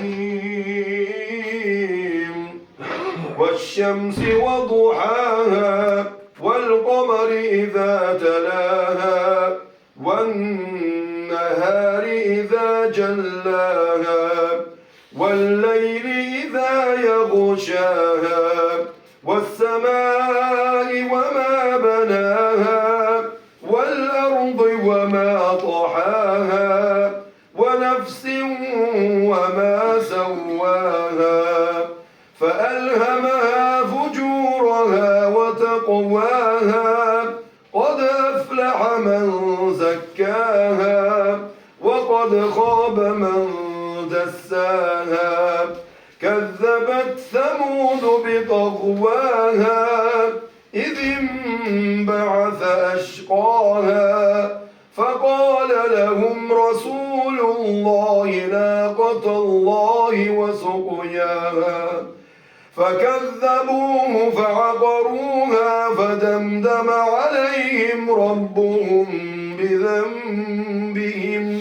الرحيم. والشمس وضحاها، والقمر إذا تلاها، والنهار إذا جلاها، والليل إذا يغشاها، والسماء وما بناها، والأرض وما طحاها، ونفس وما سواها، فألهمها فجورها وتقواها، قد أفلح من زكاها، وقد خاب من دساها، كذبت ثمود بطغواها، إذ انبعث أشقاها، فقال لهم رسول الله ناقة الله وسقياها، فكذبوه فعقروها، فدمدم عليهم ربهم بذنبهم،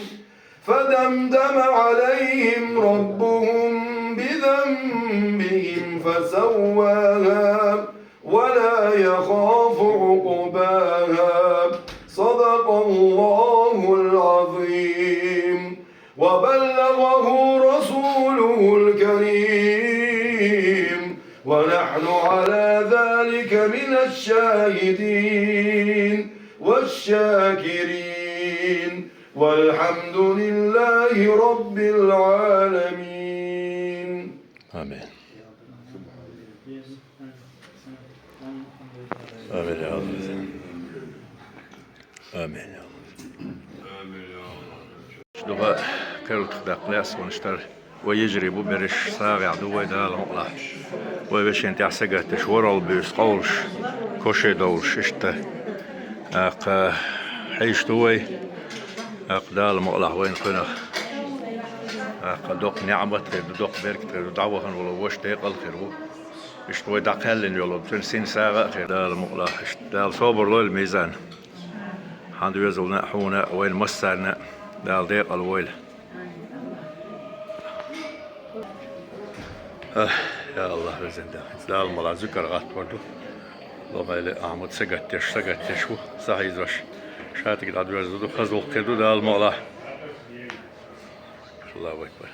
فدمدم عليهم ربهم بذنبهم فسواها، ولا يخاف عقباها. صدق الله العظيم. وبلغه رسوله الكريم، ونحن على ذلك من الشاهدين والشاكرين، والحمد لله رب العالمين. آمين. آمين يا رب. آمين يا رب. Духа керла тӀехь даккха лаьцна ван иштта. Вай йижарий бу берриш, сагӀехь ду вай, Дала мукъалахь. Вай вешин тӀехь сагатдеш, ворхӀалла буьйса къовлуш, коше довлуш, иштта. ТӀаккха хьийзаш ду вай. ТӀаккха Дала мукъалахь вайна кхуьнах. ТӀаккха доккха неӀмат хир ду, доккха беркат хир ду, дӀавахана волу ваша декъал хир ву. Иштта вай дӀакхаьллина йолу, цуьнан син сагӀа а хир, Дала мукъалахь, иштта Дала собар лойла мизан. Хьан доьзална а, хьуна а, вайна массарна а Дала декъал войла. Ах, я АллахӀ, везан Дела, Дала мукъалахь зуькар гӀаттор ду. Лохайле Ахьмад сагатдеш, сагатдеш ву, схьахьийзош. Ша тӀе дӀадоьрзур ду, хаза гӀуллакх хир ду, Дала мукъалахь. Аллаху акбар.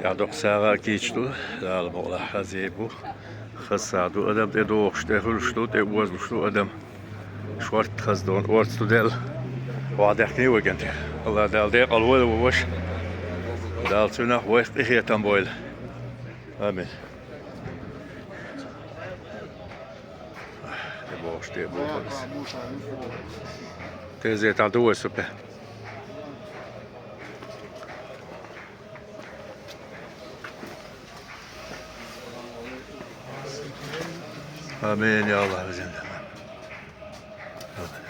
ТӀаьхьа доккха сагӀа а кийча ду, Дала мукъалахь, хаза бу. Хаза сагӀа ду, адам тӀедогӀуш, тӀехуьлуш ду, тӀеозалуш ду адам. Шортта хаза ду, орца ду Дела. Ваха даьхкина вай кӀентий. Алла Дала декъал войла ву ваша. Дала цуьнах вайх къинхетам бойла. Амин. ТӀебогӀуш, тӀебогӀуш. Тезетахь ду вай супе. آمين يا الله العظيم. آمين.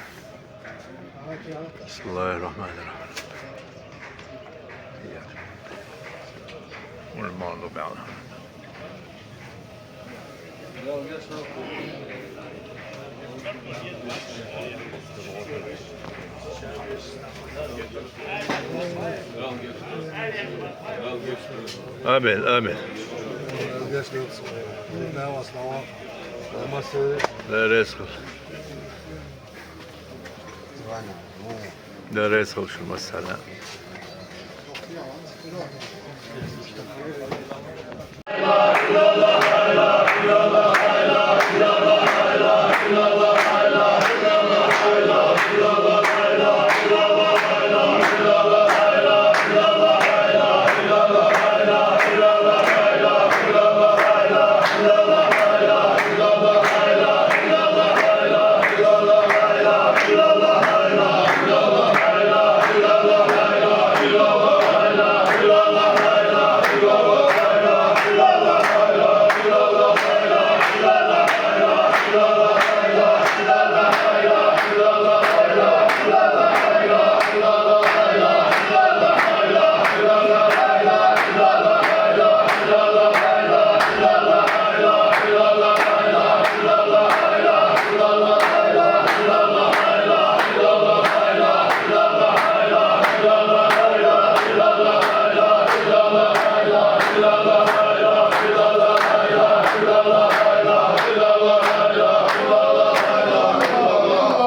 بسم الله الرحمن الرحيم. والمغضوب عليهم. آمين، آمين. لا رزق. لا رزق وشو مسألة.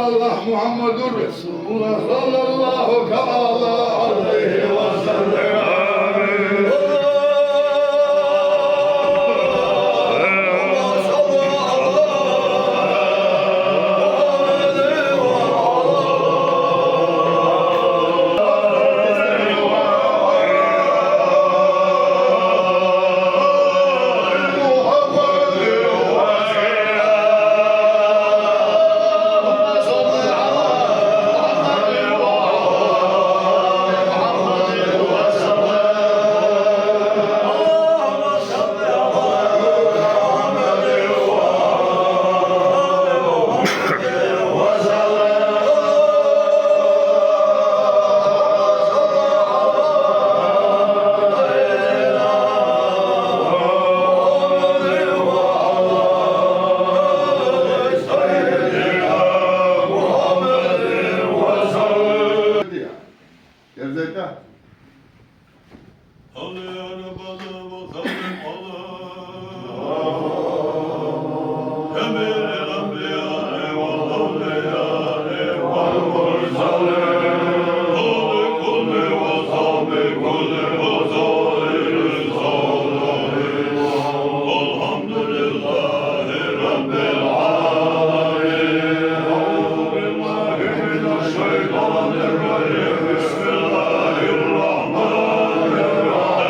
الله محمد رسول الله صلى الله تعالى عليه وسلم. Gerçekten. صل يا ربنا وسلم على أمير الأنبياء والأولياء والمرسلين، خالق كل وصحب كل وسائر الصالحين. والحمد لله رب العالمين. أعوذ بالله من الشيطان الرجيم. بسم الله الرحمن الرحيم.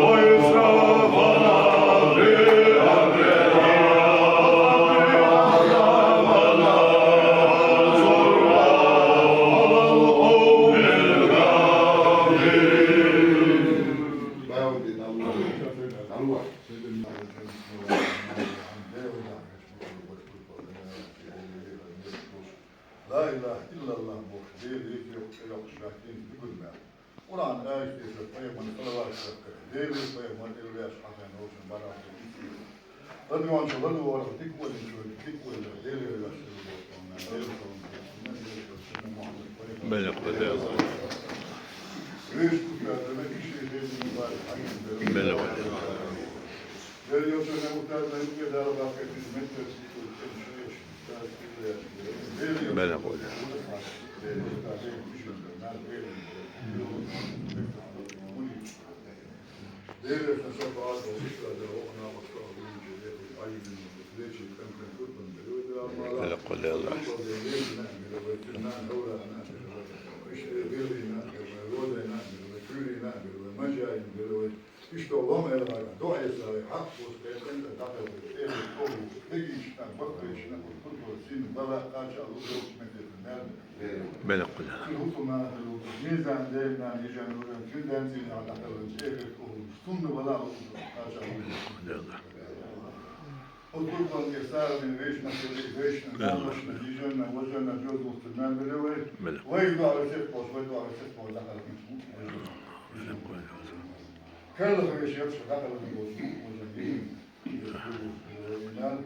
وإسرافنا في أمرنا. لا إله إلا الله бохуш, Дела веза йоккха, йоккха шаьтта дика гур мел. Къуръан аят дешар, пайхамар салават даккхар, Дела веза пайхамар, Дела веза хьахайна волчун барам дика. ЛадугӀанчо ладугӀарах дика валинчо дика валар, Дела веза ваьш хир ву боху, Дела салам деш, Дела веза Мухьаммад. Белла кхо Дела. Вешан кху шаьтта дика шен хезна мубарак хьаьгна дела. Белла кхо Дела. Белла кхо Дела. Белла кхо Дела. Иштта лом аьлла, дуӀа эцале, хьакъ бус кхетӀен а дахьалла, тӀехьа кхоьллина, дегишна, баккхийчна, кху культура син бала кхача лугӀучу метте мел. Белла кхо Дела. Цуьнан хӀусамнана хир ву, мизан дерригнана йижан нуран, цуьнан ден цӀийнахь дахьалла, тӀехьа кхоьллина. Цунна вала оцу кхача. Оцу тӀе сагӀина вешна, вешна, вешна, дижанна, важанна, жозуста мел бара вай. Вай дуьхьа весет болуш, вай дуьхьа весет болуш дахар хӀинца бу, важа. Карла вешет, дахар хӀинца бу, важа.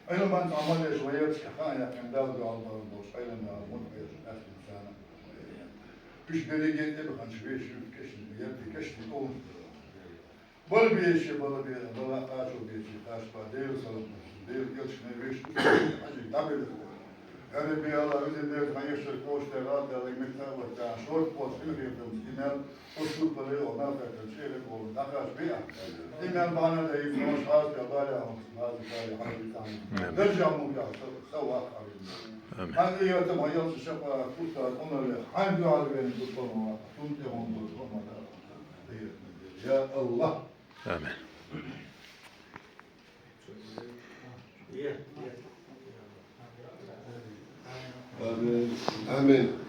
Ӏилман цхьа ма деш ваерча, хаан яьккхина Далла дуьхьал бан болуш, Ӏилман мутӀ веш, аьхкина царна. Уьш берриге тӀебаханчу вешан кешнашка, яртан кешнашка олуш дара. Бала бечи, бала бе, бала кхачо бечи, кхача ба, Дела салам, Дела кечне веш, хьажи, дабе. Яра бе Алла, везан Дела, хьан яшар кхош тера, Дела, и мета вата, шорт пост, и хирдам, и мел, Оцу шуьпале о, малхайтан чӀегӀе олу, дӀахач беа. И мел бахьана дан йиц, хьош хьаста, баря, хьаста, баря, хьаста, хьаста. Даржа муха, са, са вакъа. Амин. Хьан и ятам, хьан ялча шапа, куста, къумале, хьан дуьхьал вен, ду, къума, сум тӀе хӀун ду, къума, да. Я Аллах. Амин. Амин. Амин.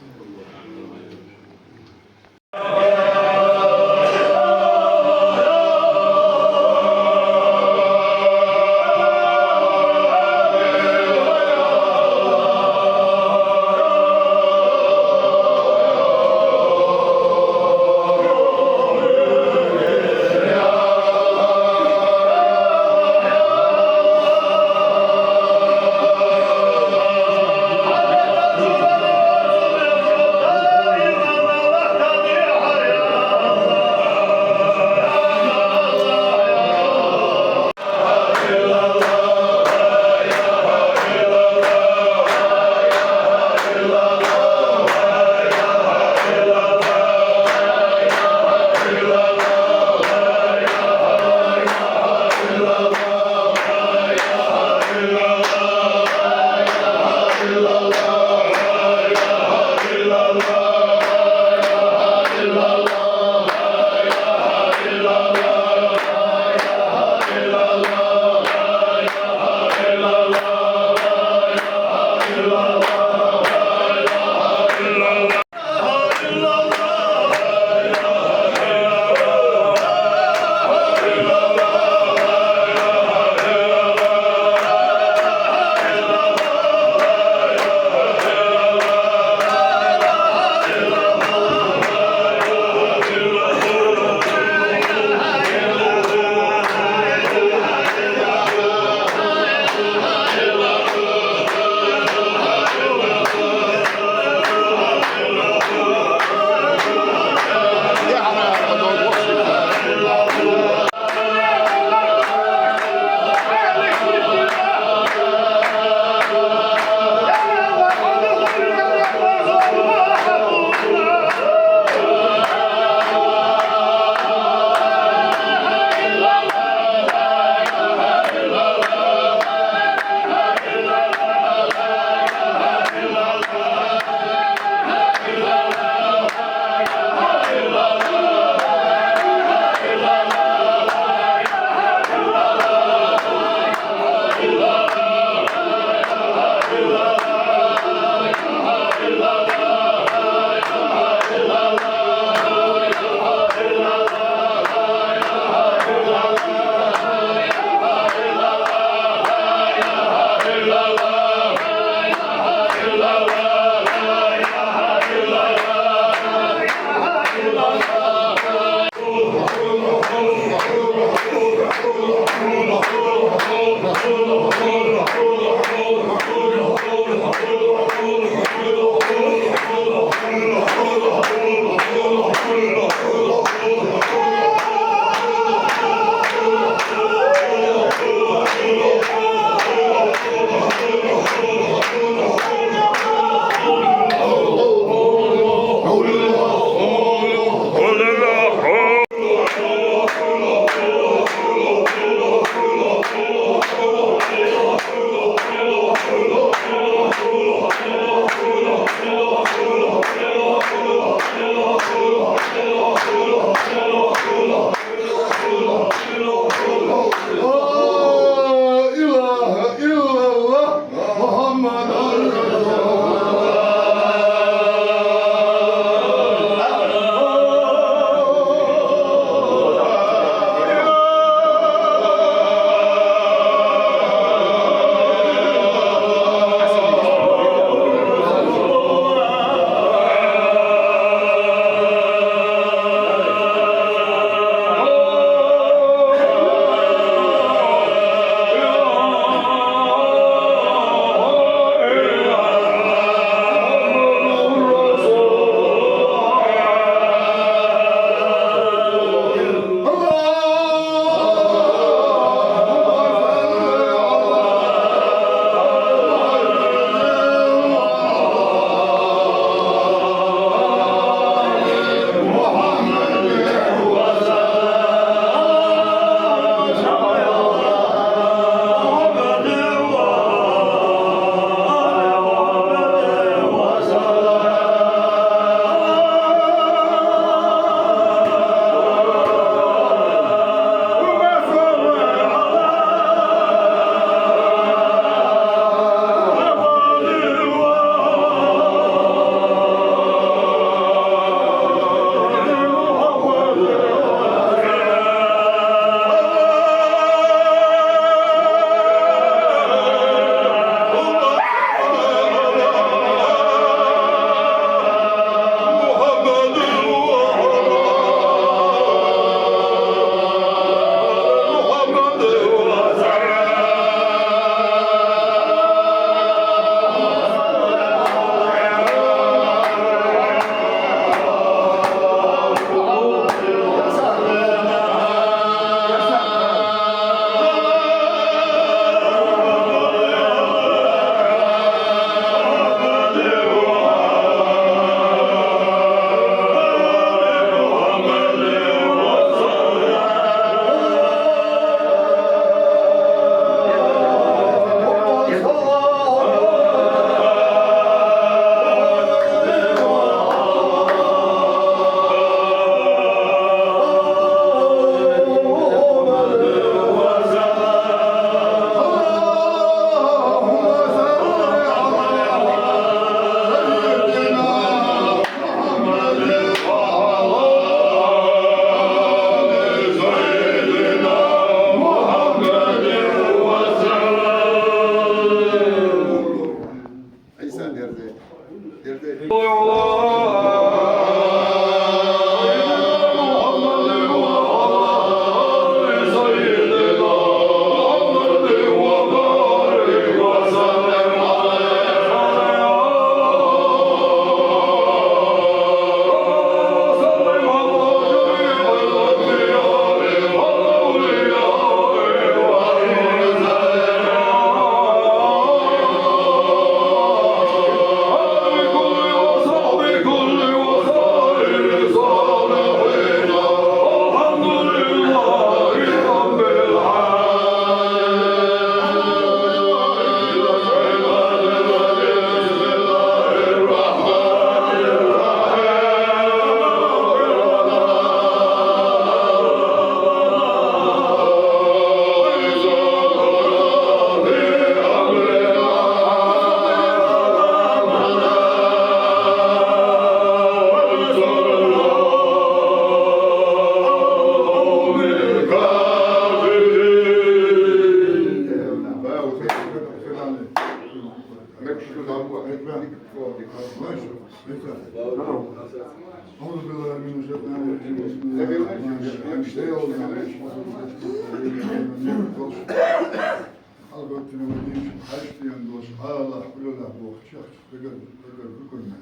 Хьалготтина вадийчу хьаьштден долуш, Аллах, Ӏуьллуьллехь бохучех дагар, дагар дукарна.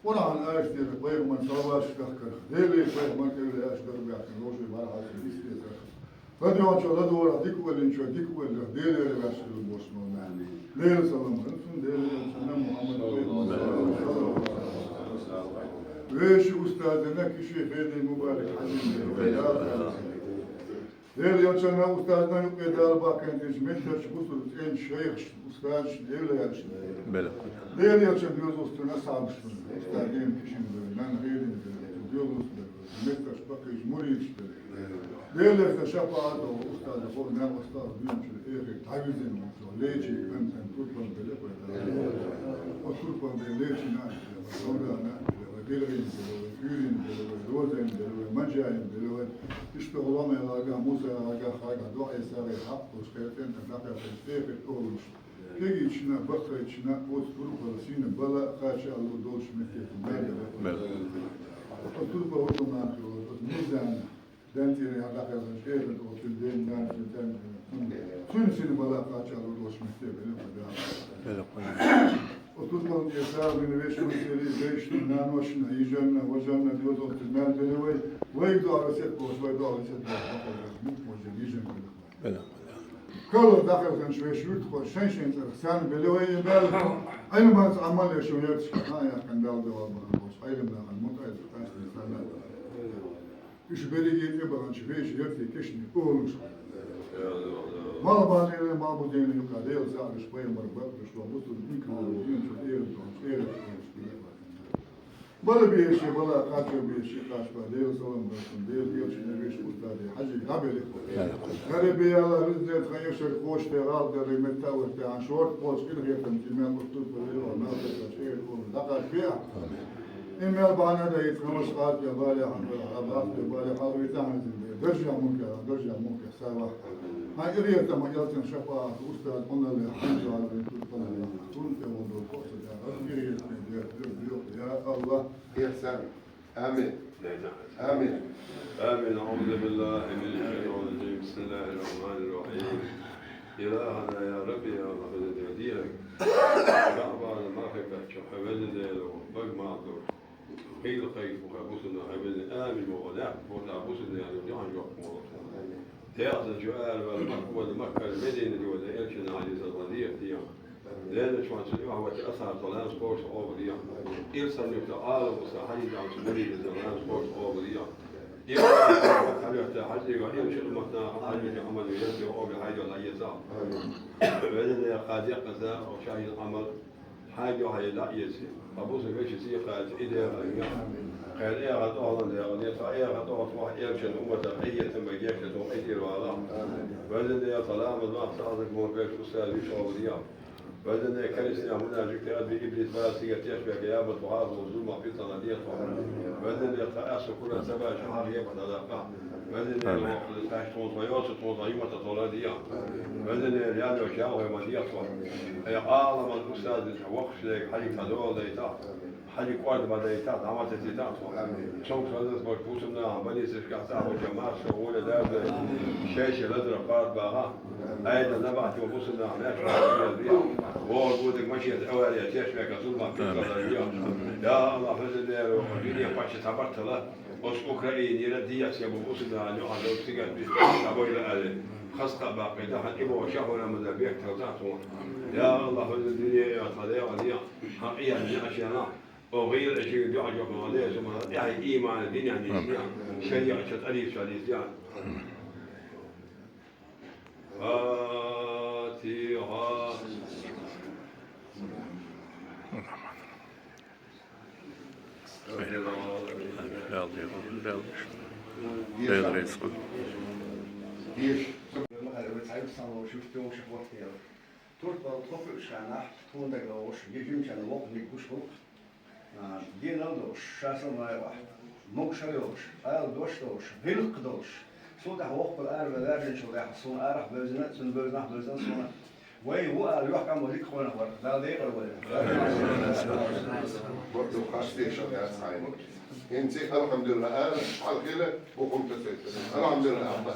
Къуръан аяташ дийриг, пайхамар салаваташ дахкарх, Деле пайхамар тӀе ваьлла аьш дарбаьхкина вовшийн мархьалца дисдезарх. ЛадоьгӀначо ладогӀарх, дика олийначо дика оларх, Делера ваьш хилла бохуш ма ваьлла. Делан салам хуьлда цунна, Делан элчанна Мухьаммад пайхамарна. Вешан устазана Кишин Хедин Мубарак Хьаьжин. Делан элчанна устазана юкъе Дала бахкийтинчу меттачу бусулба цӀеначу шайхашна, устазашна, эвлаяашна. Белла. Делан элчанна доьзалш долчу асхьабашна, устаз Кишин белла, нана Хедин белла, доьзалш белла, метташ баккхийчу мурдаш белла. Делан элчанна шапаӀат долу устаза хӀора мел устаз дуьйна чуьра эхира дӀавизина ву цо, лечий кӀантана турпал белла вай Дала. Оцу турпал бен лечина а белла вай, Ромдана а белла вай, Билгин белла вай, Куьйрин белла вай, Розин белла вай, Манжаин белла вай. Иштта гӀуламел агахь, Мусал агахь, хьагахь, дуьхьал сагӀе хьакъ долуш, кхел тӀе а дӀакхаьчна, эхира тӀехула. Кегийчарна, баккхийчарна оцу турпала сина бала кхача а лур долуш меттиг ду. Белла. Оцу турпала ву ду нах, оцу мизана, ден тӀера дӀакхелхина, чӀеран тӀе оцу ден нана, цуьнан ден, цуьнан сина бала кхача а лур долуш меттиг белла вай Дала. Белла. Оцу турпала тӀера сагӀина вешан, вешан, вешан, наношна, йижарна, важарна, доьзалшна мел белла вай, вайга дуьхьал весет бохуш, вай дуьхьал весет бохуш, мукъа важарна, йижарна белла вай. Белла. Кхалла дӀакхелхинчу вешан юьртахоша шайн-шайн цӀарах царна белла вай и мел, Ӏилманца Ӏамал еш, шун ярташка хьан яьккхина Далла дуьхьал бахана болчу Ӏелам нахана мутаӀаллакъ къаьстина санна. Уьш берриге тӀебаханчу вешан яртийн кешнийн олуш. Малхбузенан, малхбузенан юкъа Делан сагӀанаш, пайхамар бакъдерш, бусулба инкарло динчу тӀера долчу тӀера. Бала бешан бала, кхачо бешан кхача бала, Делан салам хуьлда цунна, Делан элчанна, вешан устаза Хьаьжига дӀабелла. Хьаьжи бен Аллах, везан Дела, тхан эшар кхочушде гӀалат дерриг метта а ватта, хьан шорта кхочуш къинхетам тӀе мел уьттур, пурба ван, мел тӀе чӀера олуш дӀакхачбе ахь. И мел бахьана дан, и тхан ваша къаьстта балехь, хьан бала, хьан бахьана балехь, хьалавита хьан зинде, даржехь мукъа, даржехь мукъа. Сава. Хьайн къинхетам, элчанан шапаӀат, устазан къинош, хьайн дуьхьал вайн турпала, турпала тӀе вон долу кхоъ ца даьлла, къинхетам дерг, дерг, дерг, я Аллах. Ясар. Амин. Амин. آمين. أعوذ بالله من الشيطان الرجيم. بسم الله الرحمن الرحيم. إلهنا يا ربي يا رب العالمين. شعبان ما خبت شو حبل ديلو، بق ما دور. Къийла кхайкхо бусулба нах хьаьвзина, амин боху нах, боху бусулба нах, яхана жоп ма ло. ДегӀаза чу ара ваьлла Макка, ваьлла Макка, Медина чу ваьлла элчанна хьалийза ваьлла дехьа дехьа. Лена чу ван цу юьхь ваьлла асхьаб салам кхочуш къобал дехьа. Ирсанна юкъа Ӏалам ву сан хьалийза ваьлла цу муридана салам кхочуш къобал дехьа. Ирсанна хьалоьтту хьаьжига, ирчу умматна хьалоьтту Ӏамал веза, къобал хьайга лаьеза. Веза дехьа декъаза, шайна Ӏамал. Хьайга хьайга дӀаэца, ткъа бусулба вешин сий кхача и дегӀан. Кхеран эгӀаза тӀехула дегӀан, ткъа эгӀаза тӀехула ваха элчанан умматах къинхетам бан гечдо тхуна къинтӀера вала. Везан Дела, саламат ваха цхьа а вон вешан устаз виш хьо ву дехьа. Везан Дела, керстанех мунажик тӀе а бен, иблис бала сигат тешберг, ямарт вахьа а волу зуламах, питанах дехьа тхо. Везан Дела, тхан аьсса куран ца баьчча хьан гӀебат дӀадаккха. Везан Дела, амин. Воккхачу тхуна тхо йоцу, тхуна тхо юматах тхо ладийа. Везан Дела, ян йолчу ялхой ма дехьа тхо. Хьайн Ӏаламан устазаца воккхачу дерг хьалхе тхан дола дайта, хьалхе кӀорда ма дайта, дӀа ма тесита тхо. Цунах лазар болчу бусулба нахана, бани Исраилехь цхьаъ болчу массо а гӀоле Дала, шай-шай лазарах паргӀатбаха. Айда набахти бусулба нахана маьрша вогӀур ву дерг машенца, авария, тешберг, зуламах, питанах дехьа. Я Аллах, Везан Дела, воккха дуьне паччахь цхьа баттала. Оцу Украинера дехьа бу бусулба нахана юкъа долу сигат бистина дӀабайла аьлла. Хаза кхаъ баккхийта, хьан и боху шахӀура ма дан бехк тахана тхуна. Я Аллах, хӀара дуьне а тхан декъа дехьа, хьан къиянна неӀ а шена, оха гӀийла а шига дуьхьал жоп ма ле, сумана тӀаьхье ийман динехь нисдехьа, шариӀат чу тӀарийсачохь нисдехьа. Фатихьа. Турпал тхо кхуьучу хенахь, тхуна дагадогӀуш, я жимачарна воккханиг гуш ву, а, генал долуш, ша самаваькъахь, могуш а йолуш, ала дош а долуш, гӀиллакх а долуш, цул тӀаьхьа воккхал араваьлла ваьржинчул тӀаьхьа, суна арахь бевзина, цуьнан бевзинехь бевзина суна. Вай ву ала лоьхкам вара дика къонах вара, Дала декъала вара. Бакъду, хаш тешал яц хьайна. ХӀинца, алхьамдулиллахӀ, ала, хьалхила бухунта сайта. АлхьамдулиллахӀ.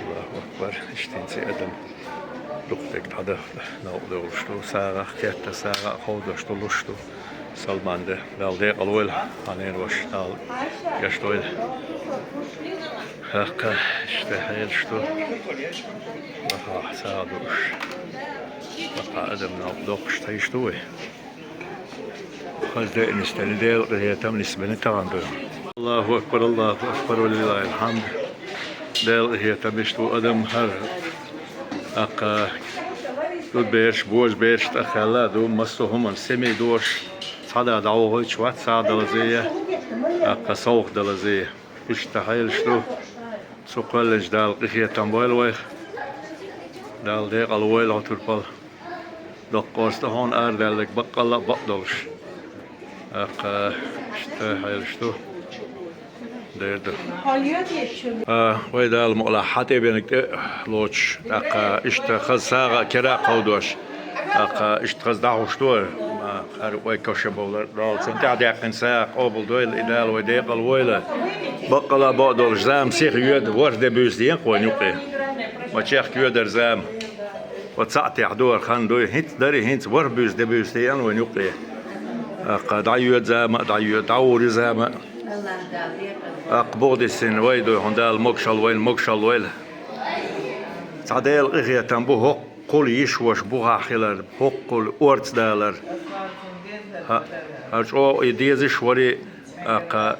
Аллаху акбар. Иштта хӀинца адам дукха дерг дӀадахка, новкъа довлуш ду, сагӀа а кхетта, сагӀа а ховдош ду, луш ду. Салман де, Дала декъала войла, хьанен ваша, Дала гешт дойла. ХӀаккха, иштта хьелаш ду. Баха сагӀа дууш. Баха адам новкъа доккхуш тхайш ду вай. Хаза деънаш тани Делан къинхетам нисбани тахана ду. Аллаху акбар, Аллаху акбар, ва лиллахил хьамд. Делан къинхетам иштта ву адам хӀара. ТӀаккха зудабераш, божабераш тӀа хилла а ду, массо а хӀуманна семья дош, цхьа да дӀавохуьйтуш вац, сагӀа далазея, тӀаккха совгӀат далазея. Иштта хьелаш ду. Цу кхоьллинчу Дала къинхетам бойла вайх. Дала декъала войла хьо турпал. Доккха къоста хьуна арадаьлларг баккъалла а бакъдолуш. ТӀаккха иштта хьелаш ду. Дера ду. А, вай Дала мукъалахь хьан тӀе бениг тӀе а лоцуш, тӀаккха иштта хаза сагӀа а кера а кховдош, тӀаккха иштта хаза дӀахьуш ду вай. А, хӀара вай каша бовлар, Дала цунна тӀаьхьадаьккхина сагӀа къобал дойла, и Дала вай декъала войла. Баккъалла а бакъдолуш зама сиха йоьду, ворхӀ де буьйса деанакх вайна юкъе. Ма чехка йоьдара зама. Ва цхьаъ тӀехь ду хӀара хан дуй, хӀинца дарий, хӀинца ворхӀ буьйса де буьйса деана вайна юкъе. ТӀаккха дӀайоьду зама а, дӀайоьду, дӀагӀур ю зама а. ТӀаккха бухадисина вай дуй, хьуна Дала могушалла вайна, могушалла вайла. Цхьа Делан къинхетам бу хӀоккхул йиш ваша бухахь хилар, хӀоккхул орца далар. ХӀа, хӀара чӀогӀа и дезаш варий, тӀаккха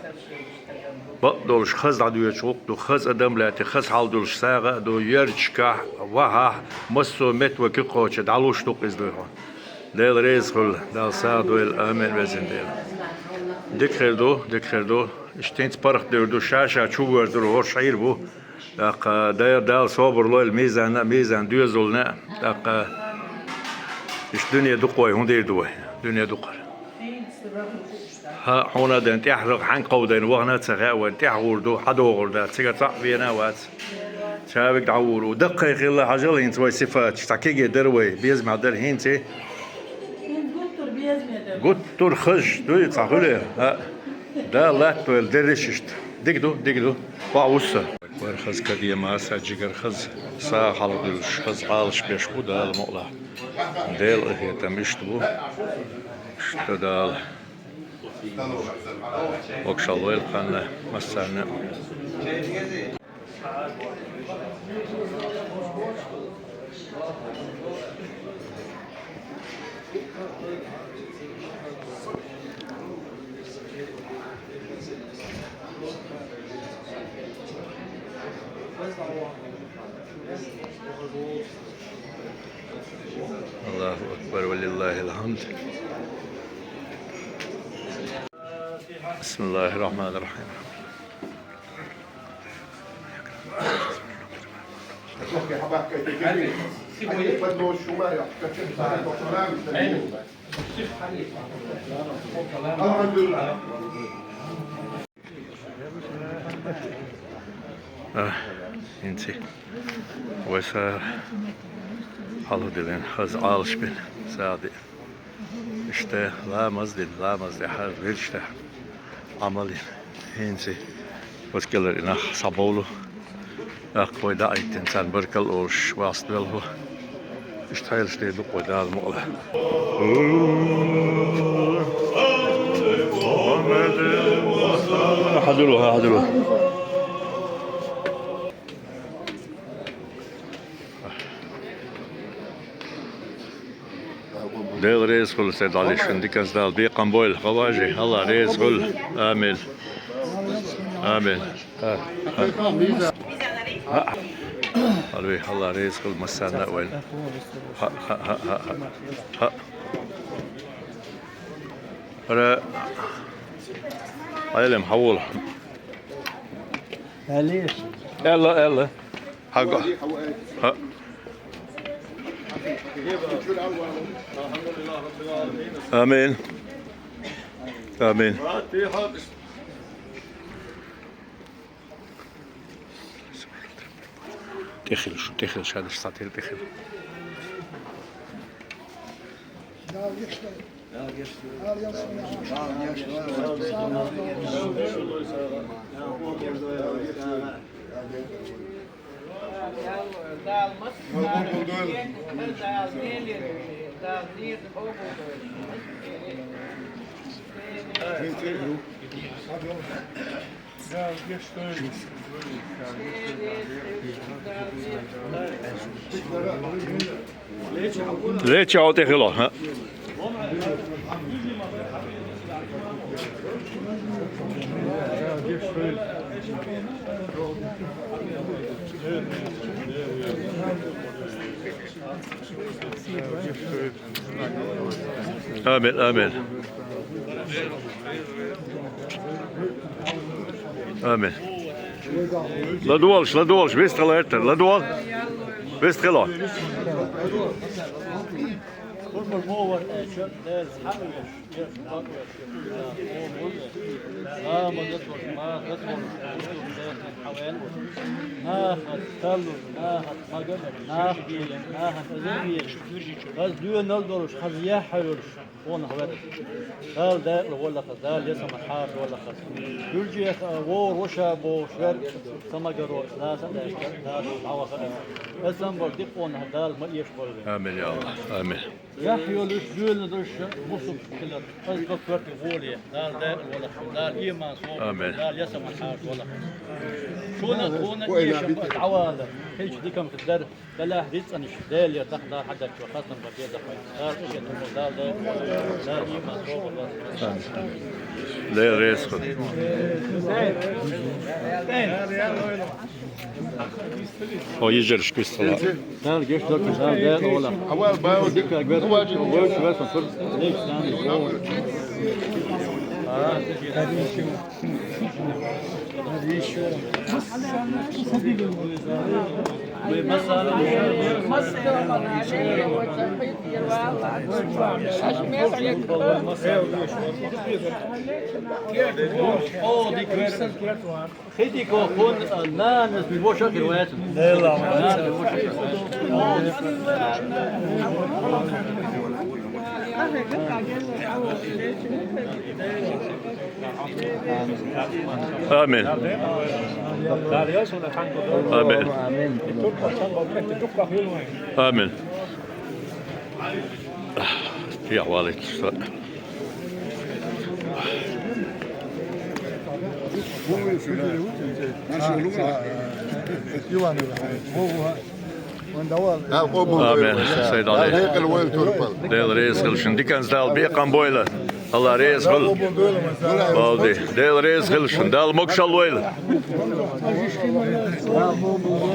бакъдолуш хаза дӀадоьдуш гӀуллакх ду, хаза адам лаьтти, хаза хьал долуш сагӀа а ду, йоьрташкахь, вахахь, массо а метта вай куьг кхочу дӀалуш ду-кх иза дуй хьуна. Дела реза хуьлда, Дала сагӀа дойла, амин, везан Дела. Дика хир ду, дика хир ду. Иштта хӀинца паргӀатдевр ду, ша-ша чу воьрзур хӀорш Ӏийр бу. ТӀаккха Дала, Дала собар лойла мизанна а, мизан доьзална а. ТӀаккха иштта дуьне дукха вай, хӀун дийр ду вай? Дуьне дукхара. ХӀа, хьуна а ден тӀаьхьаргӀа хьаьнга кховдайна вахана а ца хаьа вайн, тӀаьхьагӀур ду, хьадогӀур дац, цига цхьаъ вена а вац. Чавиг дӀагӀур ву. Даккхий хилла хьажал хӀинца вай сифаташ, цхьа кегий дара вай, безамехь дара хӀинца. ХӀинца гуттар безаме дара. Гуттар хазаш дуй, цхьа хуьле? ХӀаъ. Дала латтавойла дерриш иштта. Дика ду, дика ду. Ваха вуссар. Вара хаза кадема а, са жигара хаза сагӀа хьалхадуьллуш, хаза Ӏалашбеш бу Дала мукъалахь. Делан къинхетам иштта бу. Иштта Дала могушалла войла кханна массарна а. Аллаху акбар, ва лиллахил хьамд. Бисмиллахир рахманир рахим. Алхьамдулиллахь. ХӀинца вай сагӀа хьалхадиллина, хаза Ӏалашбина сагӀа деана. Иштта ламаз дина, ламаза тӀехьа, велча тӀехьа Ӏамал йина. ХӀинца васкалара и нах схьабовлу. ТӀаккха вай дӀа а йиттина, царна баркалла олуш, васт велху. Иштта хьелаш дийр ду-кх вай Дала мукъалахь. Хьадуьллу, хьадуьллу. Дела реза хуьлда, Сайд-Ӏаьла, шун диканца Дала бекхам бойла, гӀаважи, АллахӀ реза хуьлда. Амин. Амин. Ха, ха. Ха. Алви, АллахӀ реза хуьлда массарна а вайна. Ха, ха, ха, ха, ха. Ха. Ара, Ӏелим, хьавола. Аьлла, аьлла. Хьаго. Ха. Амин. Амин. ТӀехила шу, тӀехила шу, хӀадаш цхьа тӀехила, тӀехила. Леча хьо тӀехила, хӀа? Амин, амин. Амин. ЛадугӀалаш, ладугӀалаш, вистхила гӀертар, ладугӀал. Вистхила. Нахаца талуш, нахаца магадар, нах бийр, нахаца азар бийр. Хаза доьналла долуш, хаза яхь йолуш, хьуна хьавер. Дала декъала волахь, Дала ясамат хьаржа волахь. Гуьржех вогӀур ваша бохуш вер, самагаро, Дала са дешка, Дала дӀавахара. Эсан бар дикъонах Дала ма эшбойла. Амин, я АллахӀ. Амин. Яхь йолуш, доьналла долуш, бусулба хилар. Хаза доккхарти гӀоле, Дала декъала волахь, Дала иман собар, амин. Дала ясамат хьаржа волахь. Шуна, тхуна эшам дӀавала, хӀинца диканца дар, Далла рицкъанаш, Дела яр даха, Дала хьадачо, хастам бар деза хьой. Дала къинхетам бо, Дала декъала волахь, Дала иман собар волахь. Дела реза хуьлда. Хьо йижаршка вистхила. Дала гечдойла, Дала декъала волахь. Дика гвер, войш весан тур. Леш сан. Хи дика хӀун, а, нанас вошах хир вац. Нанас вошах хир вац. Амин. Амин. Амин. Тиа валит. Амин. Сайд-Ӏаьла. Дела реза хуьлда шун. Диканца Дала бекхам бойла. АллахӀ реза хуьлда. Балди. Дела реза хуьлда шун. Дала могашалла войла.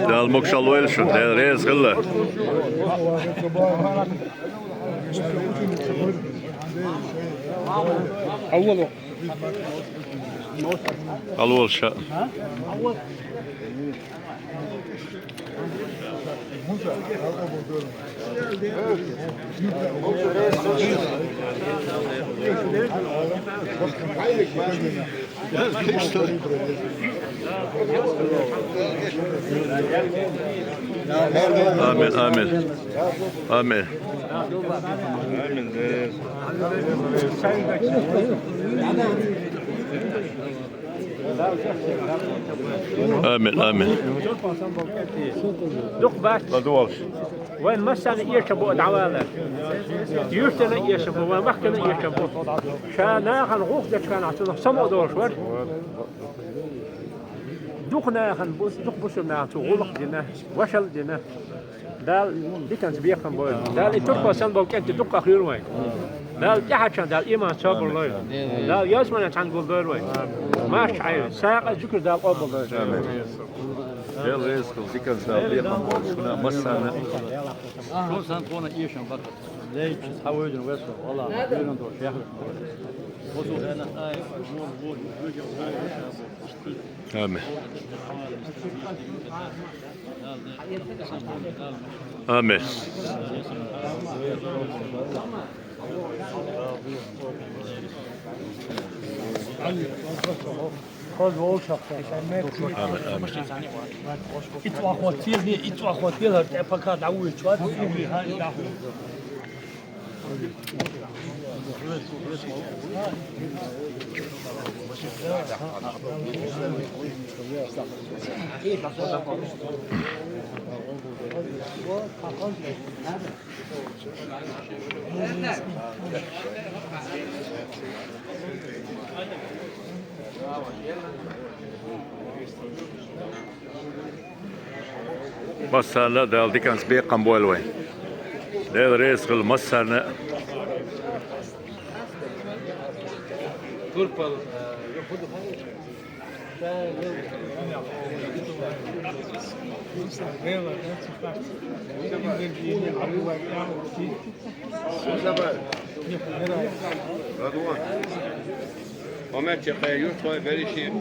Дала могашалла войла шун. Дела реза хуьлда. Алло, ша. Амин, амин. Амин. Амин, амин. Дукха бац. ЛадувгӀалаш. Вайн массарна эшам бу дӀавалар. Юьртана эшам бу, вайн махкана эшам бу. Ша нахана гӀуллакх дечу хенахь цунах самукъа долуш вара. Дукха нахана бу, дукха бусулба нахана цо гӀуллакх а дина, вашалла а дина. Дала диканца бекхам бойла. Дала и турпал санна болу кӀентий дуккха а хуьлда вайн. Дала тӀаьхьарчарна Дала иман, собар лойла. Дала ялсамане цхьаьна гулдойла вайн. Марша Ӏойла, сагӀа а, зуькар а Дала къобалдойла. Амин. Дела реза хуьлда, диканца Дала бекхам бойла шуна массарна. Шун сан тхуна эшам бакъ. Лейча, цхьа вуьйдина весо, валла, вуьйдина долуш яхар. Амин. Амин. Амин, амин. Итт вахот тел, итт вахот тел, хӀара тӀе пока дӀавуьйчу вац. Массарна а Дала диканца бекхам бойла вайн. Дела реза хуьлда массарна а. Радуан. Омет чекхе юрт хой бериши.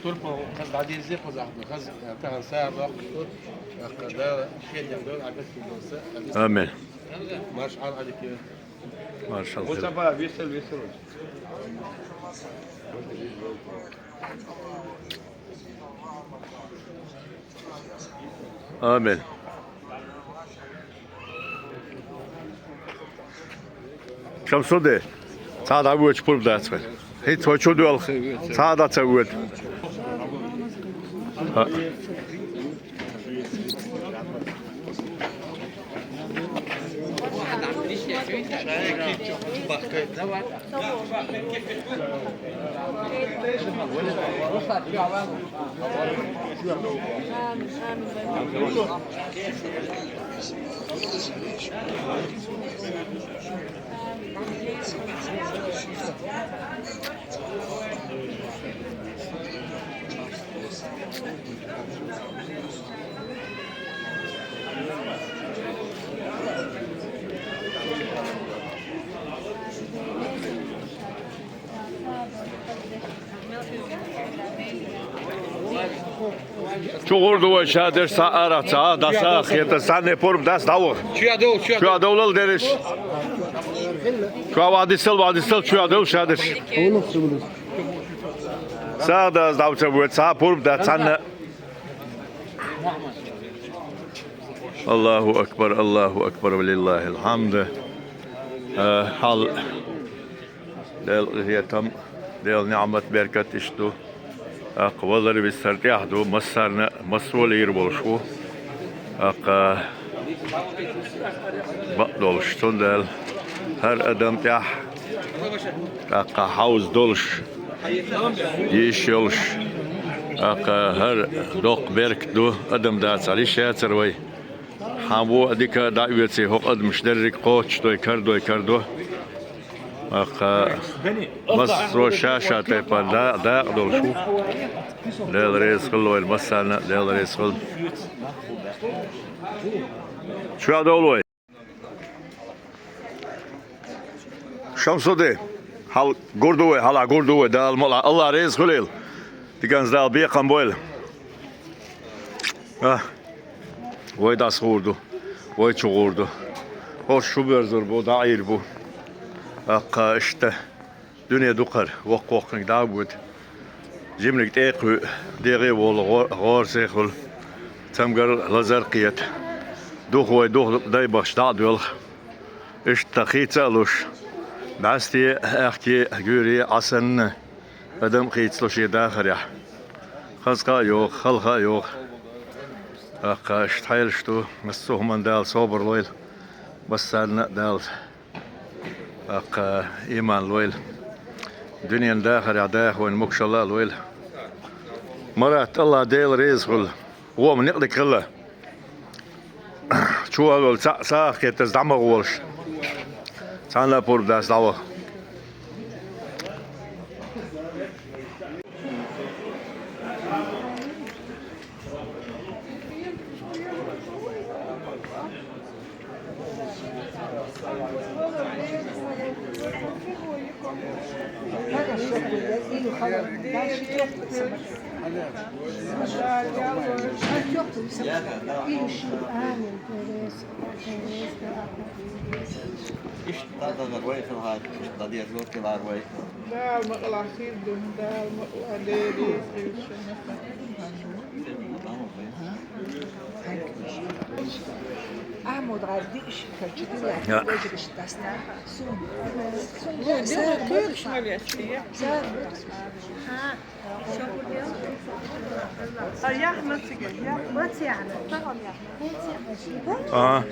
Турпал хаза дӀадирзе, хаза ахьа, хаза тахана сагӀа доккху. Дала шен декъ дойла, Ӏа гатчу долу са. Амин. Маршал Ӏалик. Маршал хир. Мустафа, весел, весел. Амин. Шамсудди, цхьа а дӀавоьдуш пурба дац вайн. ХӀинца вай чу доьлху, цхьа а дӀа ца воьду. ХӀаъ. Чу гӀур ду вай, ша дерш цхьа арахь ца, а, даса, хета, санна пурба дас, дӀаваха. Чу а довла, чу а довла. Чу а довлал дерш. Чу а ваха дисал, ваха дисал, чу а довла, ша дерш. СагӀа дас дӀа ца воьду, цхьа пурба дац, цхьанна. Аллаху акбар, Аллаху акбар, ва лиллахил хьамд. Э, хьал. Дела къинхетам, Дела ниӀмат, беркат иштта ду. ТӀаккха валар висар тӀехь ду, массарна, массо а лийр болуш ву. ТӀаккха бакъ долуш, цундела хӀара адам тӀехь, тӀаккха хьовза долуш, йиш йолуш, тӀаккха хӀара доккха беркат ду, адам дацахь лиш яцара вай. Хьан ву а дика а дӀа а оьций, хӀокху адамаш дерриг а кхочушдой, кардой, кардо. ТӀаккха массо а ша-ша тайпана да-, дакъа долуш ву. Дела реза хуьлда вайна массарна а, Дела реза хуьлда. Чоь довла вай. Шамсудди, хьал гур ду вай, хьала гур ду вай, Дала мукъ лахь, Аллах реза хуьлийла. Диканца Дала бекхам бойла. А, вай дӀасагӀур ду, вай чу гӀур ду. ХӀорш шу боьрзур бу, дӀаӀийр бу. ТӀаккха иштта дуьне ду кхара, воккха-воккханиг дӀа а воьду. Жиманиг тӀе а кхуьу, дегӀе а волу, гӀо-, гӀорасехула, цамгарал а, лазар а кхета. Духу вай, духу дай бахча дӀа а доьлху. Иштта хийца а луш, бӀаьсте а, аьхке а, гуьйре а, Ӏа санна, адам а хийцало шен дахарехь. Хаза ха а йогӀу, хала ха а йогӀу. ТӀаккха иштта хьелаш ду, массо а хӀуманна Дала собар лойла, массарна а Дала, тӀаккха, иман лойла. Дуьненан дахарехь даха вайна могашалла а лойла. Марат, АллахӀ Дела реза хуьлда, вон некъ дика хилла. Чу а волу цхьаъ сагӀа кхетаза дӀа ма гӀолаш. Цхьанна а пурба дац дӀаваха. Иштта дӀадахар вай хилахь, иштта дӀадерзор хилахь вай. Дала мукъалахь хир ду, Дала мукъалахь, Дела реза хуьлда шуна. Ахьмуд гӀар диъ ши качу дилла, вежараш дастар. Сум. Сум. А, яхь ма цига, яхь. Ма ца яхьна. Ага.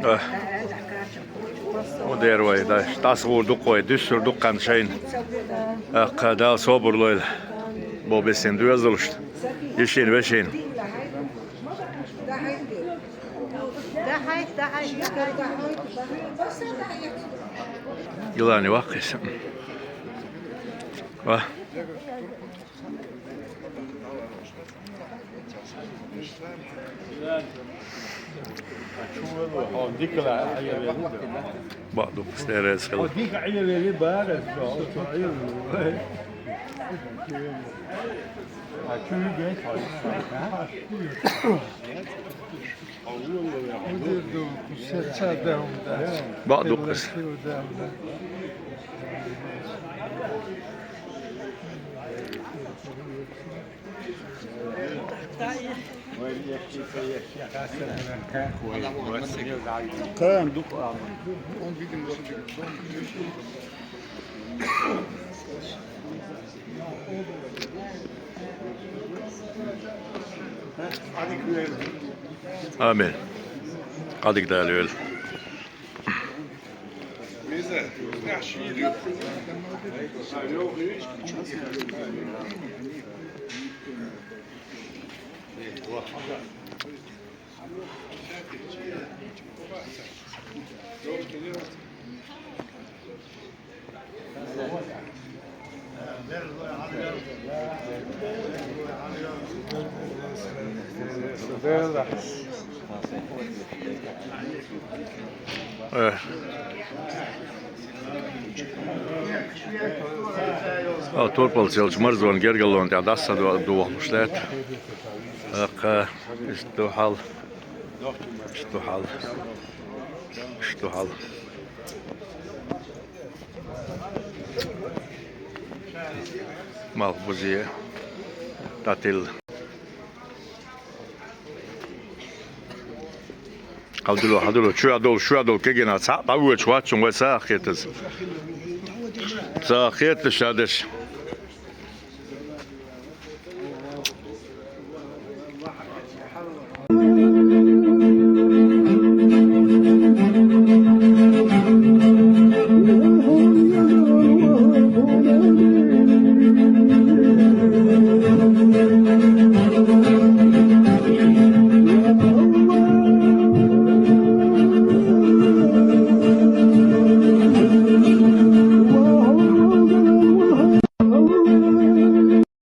Э. Хьо дера вай, да, дӀасагӀур ду-кх вай, дуьссур ду-кх кхаьнна шайна. ТӀаккха Дала собар лойла. Бо бесен доьзалшна. Йишин, вешин. Илани ваккхийса. Ва. Бакъ ду, стер эс хила. Бакъ ду-кх иза. Амин. Къадик далийла. Э. О, турпалц йолчу марзонан гергарлонна тӀехь дӀаса ду-, дохуш дац. ТӀаккха иштта ду хьал. Иштта ду хьал. Иштта ду хьал. Малхбузе дӀатилла. Хьадуьллу, хьадуьллу, чоь долу, чоь долу кегина цхьаъ дӀавоьдуш вац хьуна вай сагӀа кхетаза. СагӀа кхеташ ша дерш.